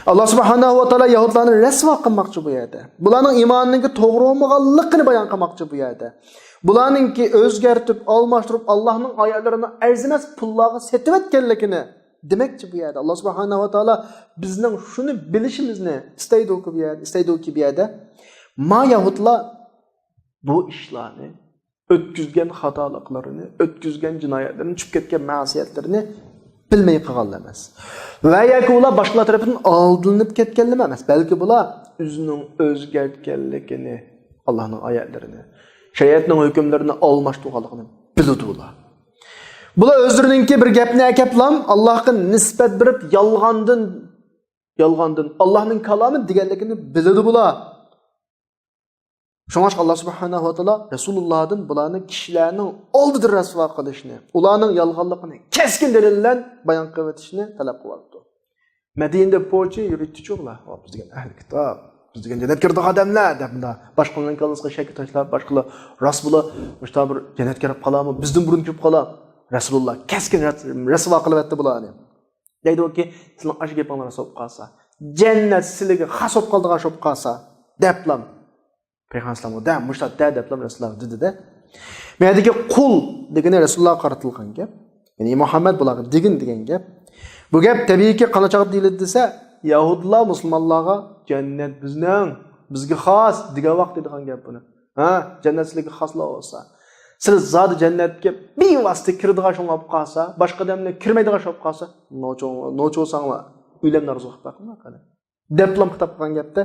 ئاللا سۇبھانەھۇ ۋە تائالا يەھۇدىيلارنى رەسۋا قىلماقچى بۇ يەردە. بۇلارنىڭ ئىمانىنىڭكى توغرا بولمىغانلىقىنى بايان قىلماقچى بۇ يەردە. بۇلارنىڭكى ئۆزگەرتىپ، ئالماشتۇرۇپ، ئاللانىڭ ئايەتلىرىنى ئەرزىمەس پۇللارغا سېتىۋەتكەنلىكىنى دېمەكچى بۇ يەردە. ئاللا سۇبھانەھۇ ۋە تائالا بىزنىڭ شۇنى بىلىشىمىزنى ئىستەيدۇكى بۇ يەردە، ئىستەيدۇكى بۇ يەردە. ما يەھۇدلار بۇ ئىشلارنى، ئۆتكۈزگەن خاتالىقلىرىنى، ئۆتكۈزگەن جىنايەتلىرىنى، چۈشۈپ كەتكەن مەسىيەتلىرىنى بىلمەي قالغانلار ئەمەس. ۋە ياكى ئۇلار باشقىلار تەرىپىدىن ئالدىنىپ كەتكەنلىرى ئەمەس، بەلكى بۇلار ئۆزىنىڭ ئۆزگەرتكەنلىكىنى، ئاللانىڭ ئايەتلىرىنى، شەرىئەتنىڭ ھۆكۈملىرىنى ئالماشتۇرغانلىقىنى بىلىدۇ ئۇلار. بۇلار ئۆزلىرىنىڭكى بىر گەپنى ئەكەپلام ئاللاھقا نىسبەت بېرىپ يالغاندىن، يالغاندىن ئاللاھنىڭ كالامى دېگەنلىكىنى بىلىدۇ بۇلار. شۇڭلاشقا ئاللا سۇبھانەھۇ ۋە تائالا رەسۇلۇللاھدىن بۇلارنى كىشىلەرنىڭ ئالدىدا رەسۋا قىلىشنى، ئۇلارنىڭ يالغانلىقىنى كەسكىن دەلىل بىلەن بايان قىلىۋېتىشنى تەلەپ قىلىۋاتىدۇ. مەدىنىدە پوچى يۈرۈيتتىچۇ بۇلار. «ۋا، بىز دېگەن ئەھلى كىتاب، بىز دېگەن جەننەتكە كىرىدىغان ئادەملەر» دەپ مۇنداق باشقىلارنىڭ كاللىسىغا شەككە تاشلاپ، باشقىلار راست بۇلار مۇشۇنداق بىر جەننەتكە كىرىپ قالارمۇ، بىزدىن بۇرۇن كىرىپ قالار. رەسۇلۇللا كەسكىن رەت-، رەسۋا قىلىۋەتتى بۇلارنى. دەيدۇكى، سىلەرنىڭ ئاشۇ گېپىڭلار راست بولۇپ قالسا، جەننەت سىلىگە خاس بولۇپ قالىدىغان ئىش بولۇپ قالسا، دەپلام. پەيغەمبەر ئەلەيھىسسالامغا دە، مۇشۇنداق دە دەپلام رەسۇلۇللا دېدى-دە. بۇ يەردىكى قۇل دېگىنى رەسۇلۇللاغا قارىتىلغان گەپ. يەنى مۇھەممەد بۇلارغا دېگىن دېگەن گەپ. بۇ گەپ تەبىئىيكى قانداق چاغدا دېيىلىدۇ دېسە، يەھۇدىيلار مۇسۇلمانلارغا جەننەت بىزنىڭ، بىزگە خاس دېگەن ۋاقىت دەيدىغان گەپ بۇنى. ھە، جەننەت سىلەرگە خاسلا بولسا. سىلەر زادى جەننەتكە بىۋاسىتە كىرىدىغان شۇڭلاپ قالسا، باشقا ئادەملەر كىرمەيدىغان شۇڭلاپ قالسا، نوچۇ، نوچۇ بولساڭلار، ئۆلۈمنى ئارزۇ قىلىپ باقىڭلار قېنى. دەپلام خىتاب قىلغان گەپتە.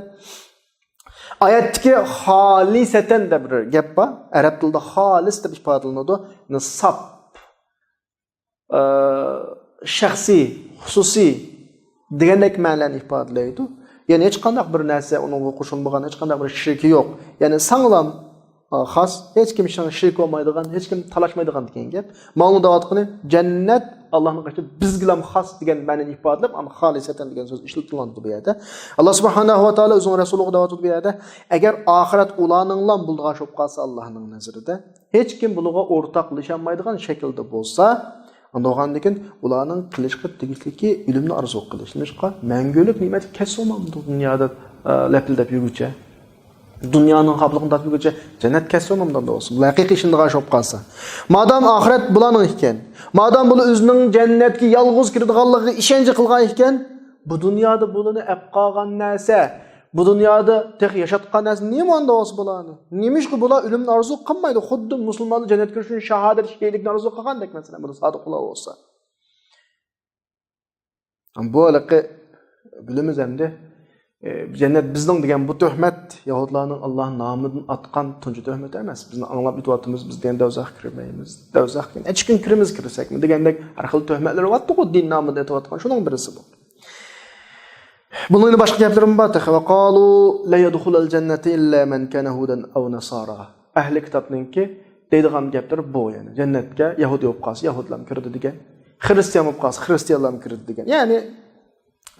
ئايەتتىكى خالىسەتەن دەپ بىر گەپ بار. ئەرەب تىلىدا خالىس دەپ ئىپادىلىنىدۇ. يەنى ساپ. ئە، شەخسىي، خۇسۇسىي دېگەندەك مەنىلەرنى ئىپادىلەيدۇ. يەنى ھېچقانداق بىر نەرسە ئۇنىڭغا قوشۇلمىغان، ھېچقانداق بىر شېرىكى يوق. يەنى ساڭلام، ئە، خاس، ھېچكىم شېرىك بولمايدىغان، ھېچكىم تالاشمايدىغان دېگەن گەپ. ماۋۇنىڭ دەۋاتقىنى جەننەت ئاللاھنىڭ قېشىدا بىزگىلام خاس دېگەن مەنىنى ئىپادىلەپ، ئاندىن خالىسەتەن دېگەن سۆز ئىشلىتىلغانىدى بۇ يەردە. ئاللا سۇبھانەھۇ ۋە تائالا ئۆزىنىڭ رەسۇلىغا دەۋاتىدۇ بۇ يەردە. ئەگەر ئاخىرەت ئۇلارنىڭلام بولىدىغان شۇ بولۇپ قالسا ئاللاھنىڭ نەزىرىدە، ھېچكىم بۇنىڭغا ئورتاقلىشالمايدىغان شەكىلدە بولسا، ئاندىن بولغاندىكىن ئۇلارنىڭ قىلىشقا تېگىشلىكى ئۆلۈمنى ئارزۇ قىلىش. نېمىشقا؟ مەڭگۈلۈك نېمەتكە كەچسە بولمامدۇ دۇنيادا، ئە، لەپىلدەپ يۈرگۈچە؟ دۇنيانىڭ خاپىلىقىنى تارتىپ يۈرگۈچە جەننەت كەچسە بولمامدۇ ئاللا ئۇلارغا؟ بۇلار ھەقىقىي ئىشىنىدىغان شۇ بولۇپ قالسا. مادام ئاخىرەت بۇلارنىڭ ئىكەن، مادام بۇلار ئۆزىنىڭ جەننەتكە يالغۇز كىرىدىغانلىقىغا ئىشەنچ قىلغان ئىكەن، بۇ دۇنيادا بۇلارنى ئەپ قالغان نەرسە، بۇ دۇنيادا تېخى ياشاتقان نەرسە نېمە ئاندا بولسا بۇلارنى؟ نېمىشقا بۇلار ئۆلۈمنى ئارزۇ قىلمايدۇ؟ خۇددى مۇسۇلمانلار جەننەتكە كىرىش ئۈچۈن شاھادەت شېھىتلىكنى ئارزۇ قىلغاندەك، مەسىلەن، بۇنى سادىق بۇلار بولسا. بۇ ھېلىقى بىلىمىز ئەمدى، ئى، جەننەت بىزنىڭ دېگەن بۇ تۆھمەت يەھۇدلارنىڭ ئاللا نامىدىن ئاتقان تۇنجى تۆھمىتى ئەمەس. بىزنى ئاڭلاپ ئۆتۈۋاتىمىز، بىز دېگەن دوزاخقا كىرمەيمىز. دوزاخقا نەچچە كۈن كىرىمىز، كىرسەكمۇ دېگەندەك ھەر خىل تۆھمەتلەر بارتتىغۇ، دىن نامىدىن ئېتىۋاتقان، شۇنىڭ بىرسى بۇ. بۇنىڭ يەنە باشقا گەپلىرىمۇ بار تېخى. «ۋە قالۇ لەن يەدخۇلەل جەننەتە ئىللا مەن كانە ھۇدەن ئەۋ نەسارا.» ئەھلى كىتابنىڭكى دەيدىغان گەپلىرى بۇ، يەنى جەننەتكە يەھۇدىي بولۇپ قالسا يەھۇدلارمۇ كىرىدۇ دېگەن، خىرىستىيان بولۇپ قالسا خىرىستىيانلارمۇ كىرىدۇ دېگەن. يەنى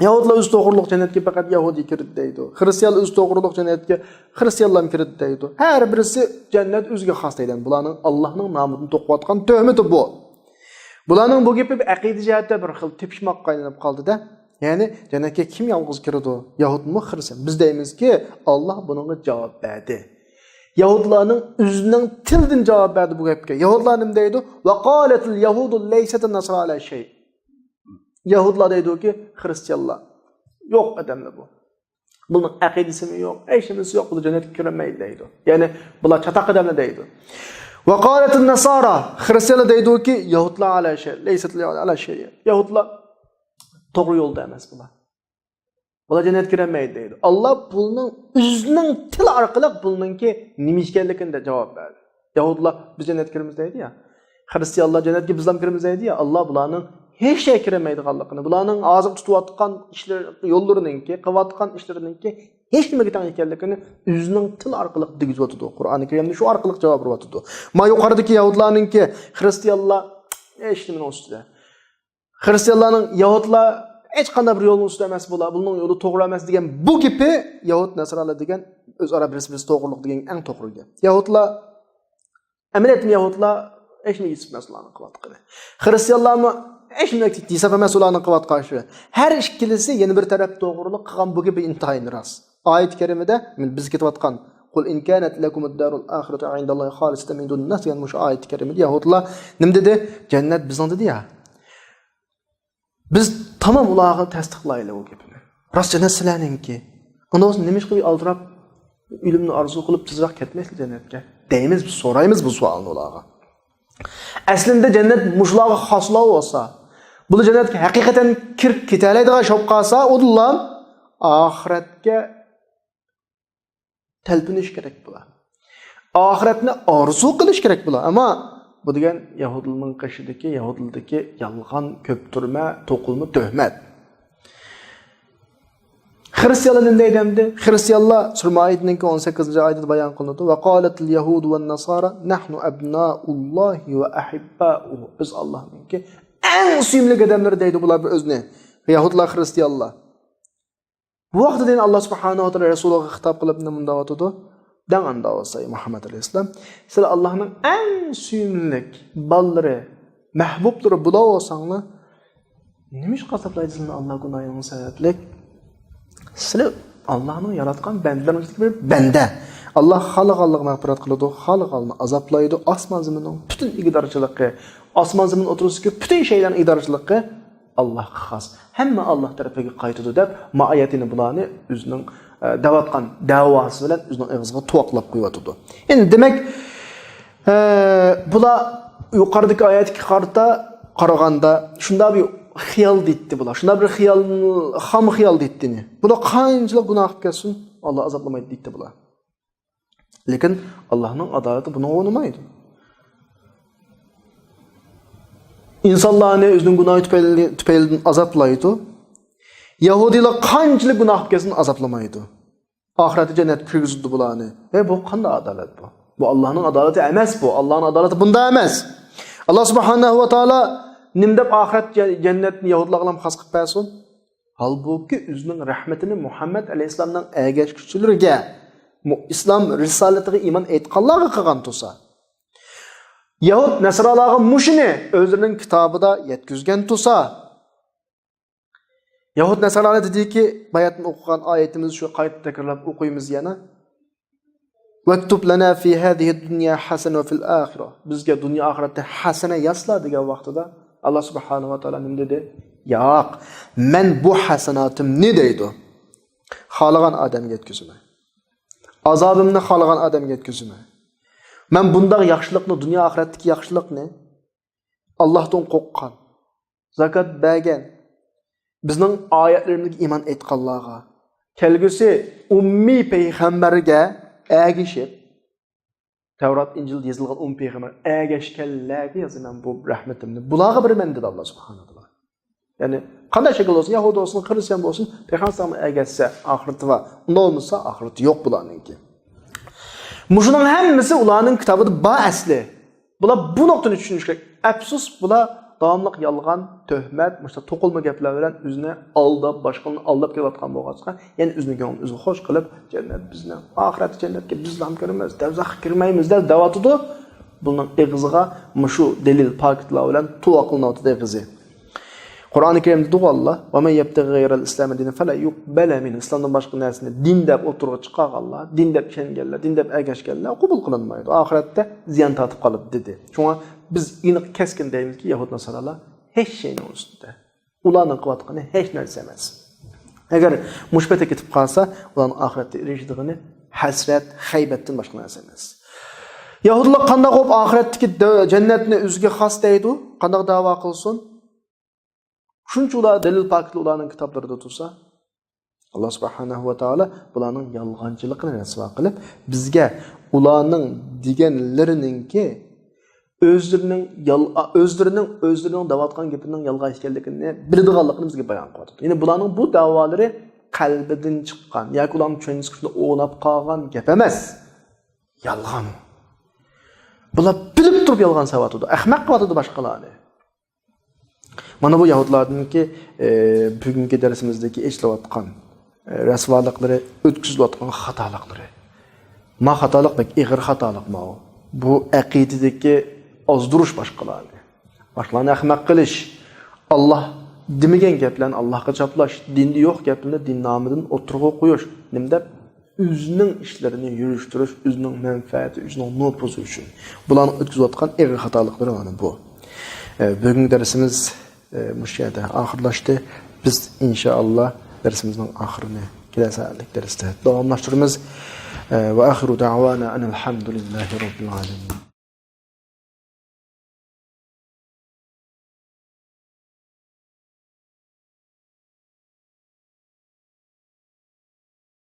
يەھۇدلار ئۆزى توغرۇلۇق جەننەتكە پەقەت يەھۇدىي كىرىدۇ دەيدۇ. خىرىستىيانلار ئۆزى توغرۇلۇق جەننەتكە خىرىستىيانلارمۇ كىرىدۇ دەيدۇ. ھەر بىرسى جەننەت ئۆزىگە خاس دەيدۇ. بۇلارنىڭ ئاللانىڭ نامىدىن توقۇۋاتقان تۆھمىتى بۇ. بۇلارنىڭ بۇ گېپى بىر ئەقىدە جەھەتتە بىر خىل تېپىشماققا ئايلىنىپ قالدى-دە. يەنى جەننەتكە كىم يالغۇز كىرىدۇ؟ يەھۇدمۇ، خىرىستىيان؟ بىز دەيمىزكى، ئاللا بۇنىڭغا جاۋاب بەردى. يەھۇدلارنىڭ ئۆزىنىڭ تىلىدىن جاۋاب بەردى بۇ گەپكە. يەھۇدلار نېمە دەيدۇ؟ «ۋە قالەتىل يەھۇدۇ لەيسەتىن نەسارا ئەلا شەي.» يەھۇدلار دەيدۇكى، خىرىستىيانلار يوق ئادەملەر بۇ. بۇنىڭ ئەقىدىسىمۇ يوق، ھېچنېمىسى يوق، بۇ جەننەتكە كىرەلمەيدۇ دەيدۇ. يەنى بۇلار چاتاق ئادەملەر دەيدۇ. «ۋە قالەتىن نەسارا»، خىرىستىيانلار دەيدۇكى، «يەھۇدلار ئەلا شەي، لەيسەتىل يەھۇدۇ ئەلا شەي.» يەھۇدلار توغرا يولدا ئەمەس بۇلار. بۇلار جەننەتكە كىرەلمەيدۇ دەيدۇ. ئاللا بۇنىڭ ئۆزىنىڭ تىلى ئارقىلىق بۇنىڭكى نېمە ئىكەنلىكىنى جاۋاب بەردى. يەھۇدلار «بىز جەننەتكە كىرىمىز» دەيدۇ يا. خىرىستىيانلار «جەننەتكە بىزلام كىرىمىز» دەيدۇ يا. ئاللا بۇلارنىڭ ھېچ شەيگە كىرەلمەيدىغانلىقىنى، بۇلارنىڭ ھازىر تۇتۇۋاتقان ئىشلىرى، يوللىرىنىڭكى، قىلىۋاتقان ئىشلىرىنىڭكى ھېچ نېمىگە تەڭ ئىكەنلىكىنى ئۆزىنىڭ تىلى ئارقىلىق دېگۈزۈۋاتىدۇ. قۇرئانى كەرىمدە شۇ ئارقىلىق جاۋاب بېرىۋاتىدۇ. ما يۇقىرىدىكى يەھۇدلارنىڭكى خىرىستىيانلار ھېچ نېمىنىڭ ئۈستىدە. خىرىستىيانلارنىڭ، يەھۇدلار ھېچقانداق بىر يولنىڭ ئۈستىدە ئەمەس بۇلار، بۇنىڭ يولى توغرا ئەمەس دېگەن بۇ گېپى يەھۇد نەسرانلار دېگەن ئۆزئارا بىرسى بىرسى توغرىلىق دېگەن ئەڭ توغرا گەپ. يەھۇدلار، ئەمەلىيەتتە يەھۇدلار ھېچ نېمە يېتىشمەس ئۇلارنىڭ قىلىۋاتقىنى. خىرىستىيانلارمۇ ھېچ نېمە ھېساب ئەمەس ئۇلارنىڭ قىلىۋاتقان ئىشى. ھەر ئىككىلىسى يەنە بىر تەرەپ توغرىلىق قىلغان بۇ گېپى ئىنتايىن راست. ئايەت كەرىمىدە، مانا بىز كېتىۋاتقان، قۇل ئىن كانەت لەكۇمۇد دارۇل ئاخىرەتۇ ئىندەللاھى خالىسەتەن مىن دۇنىن ناس دېگەن مۇشۇ ئايەت كەرىمىدە يەھۇدلار نېمە دېدى؟ جەننەت بىزنىڭ دېدى يا. بىز تامام ئۇلارغا تەستىقلايلى ئۇ گېپىنى. راست جەننەت سىلەرنىڭكى. ئۇنداق بولسا نېمىشقا ئالدىراپ، ئۆلۈمنى ئارزۇ قىلىپ تېزراق كەتمەيسىلەر جەننەتكە؟ دەيمىز، بىز سورايمىز بۇ سوئالنى ئۇلارغا. ئەسلىندە جەننەت مۇشۇلارغا خاسلا بولسا، بۇلار جەننەتكە ھەقىقەتەن كىرىپ كېتەلەيدىغان ئىش بولۇپ قالسا، ئۇدۇللا ئاخىرەتكە تەلپۈنۈش كېرەك بۇلار. ئاخىرەتنى ئارزۇ قىلىش كېرەك بۇلار. ئەمما بۇ دېگەن يەھۇدىيلارنىڭ قېشىدىكى، يەھۇدىيلىدىكى يالغان، كۆپتۈرمە، توقۇلما، تۆھمەت. خىرىستىيانلار نېمە دەيدۇ ئەمدى؟ خىرىستىيانلار سۈرە مائىدىنىڭكى ئون سەككىزىنچى ئايىتىدە بايان قىلىنىدۇ. ۋە قالەتىل يەھۇدۇ ۋەن ناسارا نەھنۇ ئەبناۇللاھى ۋە ئەھىبباۇھۇ. بىز ئاللاھنىڭكى ئەڭ سۆيۈملۈك ئادەملىرى دەيدۇ بۇلار بىر ئۆزىنى. يەھۇدلار، خىرىستىيانلار. بۇ ۋاقىتتا دېگەن ئاللا سۇبھانەھۇ ۋە تائالا رەسۇلىغا خىتاب قىلىپ نېمە دەۋاتىدۇ؟ دەڭ ئەمدى ئەي مۇھەممەد ئەلەيھىسسالام، سىلەر ئاللانىڭ ئەڭ سۆيۈملۈك بالىلىرى، مەھبۇبلىرى بولۇۋالساڭلار، نېمە ئۈچۈن ئازابلايدۇ سىلەرنى ئاللا گۇناھىڭلار سەۋەبلىك؟ سىلەر ئاللانىڭ ياراتقان بەندىلىرىنىڭ ئىچىدىكى بىر بەندە. ئاللا خالىغانلىقىغا مەغپىرەت قىلىدۇ، خالىغاننى ئازابلايدۇ. ئاسمان زېمىننىڭ پۈتۈن ئىگىدارچىلىقى، ئاسمان زېمىن ئوتتۇرىسىدىكى پۈتۈن شەيلەرنىڭ ئىگىدارچىلىقى ئاللاغا خاس. ھەممە ئاللا تەرىپىگە قايتىدۇ دەپ، ما ئايەتنى بۇلارنى ئۆزىنىڭ، ئە، دەۋاتقان دەۋاسى بىلەن ئۆزىنىڭ ئېغىزىغا تۇۋاقلاپ قويۇۋاتىدۇ. ئەمدى دېمەك، ئە، بۇلار يۇقىرىدىكى ئايەتكە قارىتا قارىغاندا شۇنداق بىر خىيال دەيتتى بۇلار. شۇنداق بىر خىيال، خام خىيال دەيتتى. بۇلار قانچىلىك گۇناھ قىلىپ كەتسۇن، ئاللا ئازابلىمايدۇ دەيتتى بۇلار. لېكىن ئاللانىڭ ئادالىتى بۇنىڭغا ئۇنىمايدۇ. ئىنسانلارنى ئۆزىنىڭ گۇناھى تۈپەيلى، تۈپەيلىدىن ئازابلايدۇ. يەھۇدىيلار قانچىلىك گۇناھ قىلسۇن ئازابلىمايدۇ. ئاخىرەتتە جەننەتكە كىرگۈزىدۇ بۇلارنى. ھەي، بۇ قانداق ئادالەت بۇ؟ بۇ ئاللانىڭ ئادالىتى ئەمەس بۇ. ئاللانىڭ ئادالىتى بۇنداق ئەمەس. ئاللا سۇبھانەھۇ ۋە تائالا نېمە دەپ ئاخىرەت جە-، جەننەتنى يەھۇدىيلارغا خاس قىلىپ بەرسۇن؟ ھالبۇكى، ئۆزىنىڭ رەھمىتىنى مۇھەممەد ئەلەيھىسسالامنىڭ ئەگەشكۈچىلىرىگە، مۇ-، ئىسلام رىسالىتىغا ئىمان ئېيتقانلارغا قىلغان تۇرسا، يەھۇد نەسرانلارغا مۇشۇنى ئۆزلىرىنىڭ كىتابىدا يەتكۈزگەن تۇرسا، يەھۇد نەسرانلار دېدىكى، باياتىن ئوقۇغان ئايىتىمىزنى شۇ قايتا تەكرارلاپ ئوقۇيمىز يەنە. ۋەكتۇب لەنا فى ھەزىھىد دۇنيا ھەسەنە ۋە فىل ئاخىرە. بىزگە دۇنيا ئاخىرەتتە ھەسەنە ياسلا دېگەن ۋاقتىدا، ئاللا سۇبھانەھۇ ۋە تائالا نېمە دېدى؟ ياق، مەن بۇ ھەسەناتىمنى دەيدۇ. خالىغان ئادەمگە يەتكۈزىمەن. ئازابىمنى خالىغان ئادەمگە يەتكۈزىمەن. مەن بۇنداق ياخشىلىقنى، دۇنيا ئاخىرەتتىكى ياخشىلىقنى، ئاللاھتىن قورققان، زاكات بەرگەن، بىزنىڭ ئايەتلىرىمىزگە ئىمان ئېيتقانلارغا، كەلگۈسى ئۈممىي پەيغەمبەرگە ئەگىشىپ، تەۋرات، ئىنجىل يېزىلغان ئۈممىي پەيغەمبەر ئەگەشكەنلەرگە يازىمەن بۇ رەھمىتىمنى. بۇلارغا بېرىمەن دېدى ئاللا سۇبھانەھۇ ۋە تائالا. يەنى قانداق شەكىل بولسۇن، يەھۇدىي بولسۇن، خىرىستىيان بولسۇن، پەيغەمبەر ئەگەشسە ئاخىرىتى بار. ئۇنداق بولمىسا ئاخىرىتى يوق بۇلارنىڭكى. مۇشۇنىڭ ھەممىسى ئۇلارنىڭ كىتابىدا بار ئەسلى. بۇلار بۇ نۇقتىنى چۈشىنىشى كېرەك. ئەپسۇس، بۇلار داۋاملىق يالغان، تۆھمەت، مۇشۇنداق توقۇلما گەپلەر بىلەن ئۆزىنى ئالداپ، باشقىلارنى ئالداپ كېلىۋاتقان بولغاچقا، يەنە ئۆزىنىڭ كۆڭلىنى ئۆزى خوش قىلىپ، جەننەت بىزنىڭ، ئاخىرەتتە جەننەتكە بىزلا كىرىمىز، دوزاخقا كىرمەيمىز دەپ دەۋاتىدۇ. بۇنىڭ ئېغىزىغا مۇشۇ دەلىل، پاكىتلار بىلەن تۇۋاقلىنىۋاتىدۇ ئېغىزى. قۇرئانى كەرىمدە دېدىغۇ ئاللا، ۋە مەن يەبتەغى غەيرەل ئىسلامى دىنەن فەلەن يۇقبەلە مىنھۇ. ئىسلامدىن باشقا نەرسىنى دىن دەپ ئوتتۇرىغا چىقارغانلار، دىن دەپ ئىشەنگەنلەر، دىن دەپ ئەگەشكەنلەر قوبۇل قىلىنمايدۇ. ئاخىرەتتە زىيان تارتىپ قالىدۇ دېدى. شۇڭا بىز ئېنىق كەسكىن دەيمىزكى، يەھۇد ناسارالار ھېچ شەينىڭ ئۈستىدە. ئۇلارنىڭ قىلىۋاتقىنى ھېچ نەرسە ئەمەس. ئەگەر مۇشۇ پېتى كېتىپ قالسا، ئۇلارنىڭ ئاخىرەتتە ئېرىشىدىغىنى ھەسرەت، غەيۋەتتىن باشقا نەرسە ئەمەس. يەھۇدىيلار قانداق بولۇپ ئاخىرەتتىكى دە-، جەننەتنى ئۆزىگە خاس دەيدۇ؟ قانداق دەۋا قىلسۇن؟ شۇنچە ئۇلار دەلىل پاكىتلار ئۇلارنىڭ كىتابلىرىدا تۇرسا، ئاللا سۇبھانەھۇ ۋە تائالا بۇلارنىڭ يالغانچىلىقىنى رەسۋا قىلىپ، بىزگە ئۇلارنىڭ دېگەنلىرىنىڭكى ئۆزلىرىنىڭ يال-، ئۆزلىرىنىڭ، ئۆزلىرىنىڭ دەۋاتقان گېپىنىڭ يالغان ئىكەنلىكىنى بىلىدىغانلىقىنى بىزگە بايان قىلىۋاتىدۇ. يەنى بۇلارنىڭ بۇ دەۋالىرى قەلبىدىن چىققان ياكى ئۇلارنىڭ چۈشەنچىسىنى ئويناپ قالغان گەپ ئەمەس. يالغان. بۇلار بىلىپ تۇرۇپ يالغان سېلىۋاتىدۇ. ئەخمەق قىلىۋاتىدۇ باشقىلارنى. مانا بۇ يەھۇدىيلاردىنكى، ئە، بۈگۈنكى دەرسىمىزدىكى ئېچىلىۋاتقان، ئە، رەسۋالىقلىرى، ئۆتكۈزۈلۈۋاتقان خاتالىقلىرى. ما خاتالىق بەك ئېغىر خاتالىق ماۋۇ. بۇ ئەقىدىدىكى ئازدۇرۇش باشقىلارنى. باشقىلارنى ئەخمەق قىلىش. ئاللاھ دېمىگەن گەپلەرنى ئاللاھقا چاپلاش. دىندا يوق گەپلەرنى دىن نامىدىن ئوتتۇرىغا قويۇش. نېمە دەپ؟ ئۆزىنىڭ ئىشلىرىنى يۈرۈشتۈرۈش، ئۆزىنىڭ مەنپەئەتى، ئۆزىنىڭ نوپۇزى ئۈچۈن. بۇلارنىڭ ئۆتكۈزۈۋاتقان ئېغىر خاتالىقلىرى مانا بۇ. ئە، بۈگۈنكى دەرسىمىز، ئە، مۇشۇ يەردە ئاخىرلاشتى. بىز ئىنشائاللا دەرسىمىزنىڭ ئاخىرىنى كېلەر سائەتلىك دەرستە داۋاملاشتۇرىمىز. ئە، ۋە ئاخىرۇ دەۋانا ئەنىل ھەمدۇلىللاھى رەببىل ئالەمىن.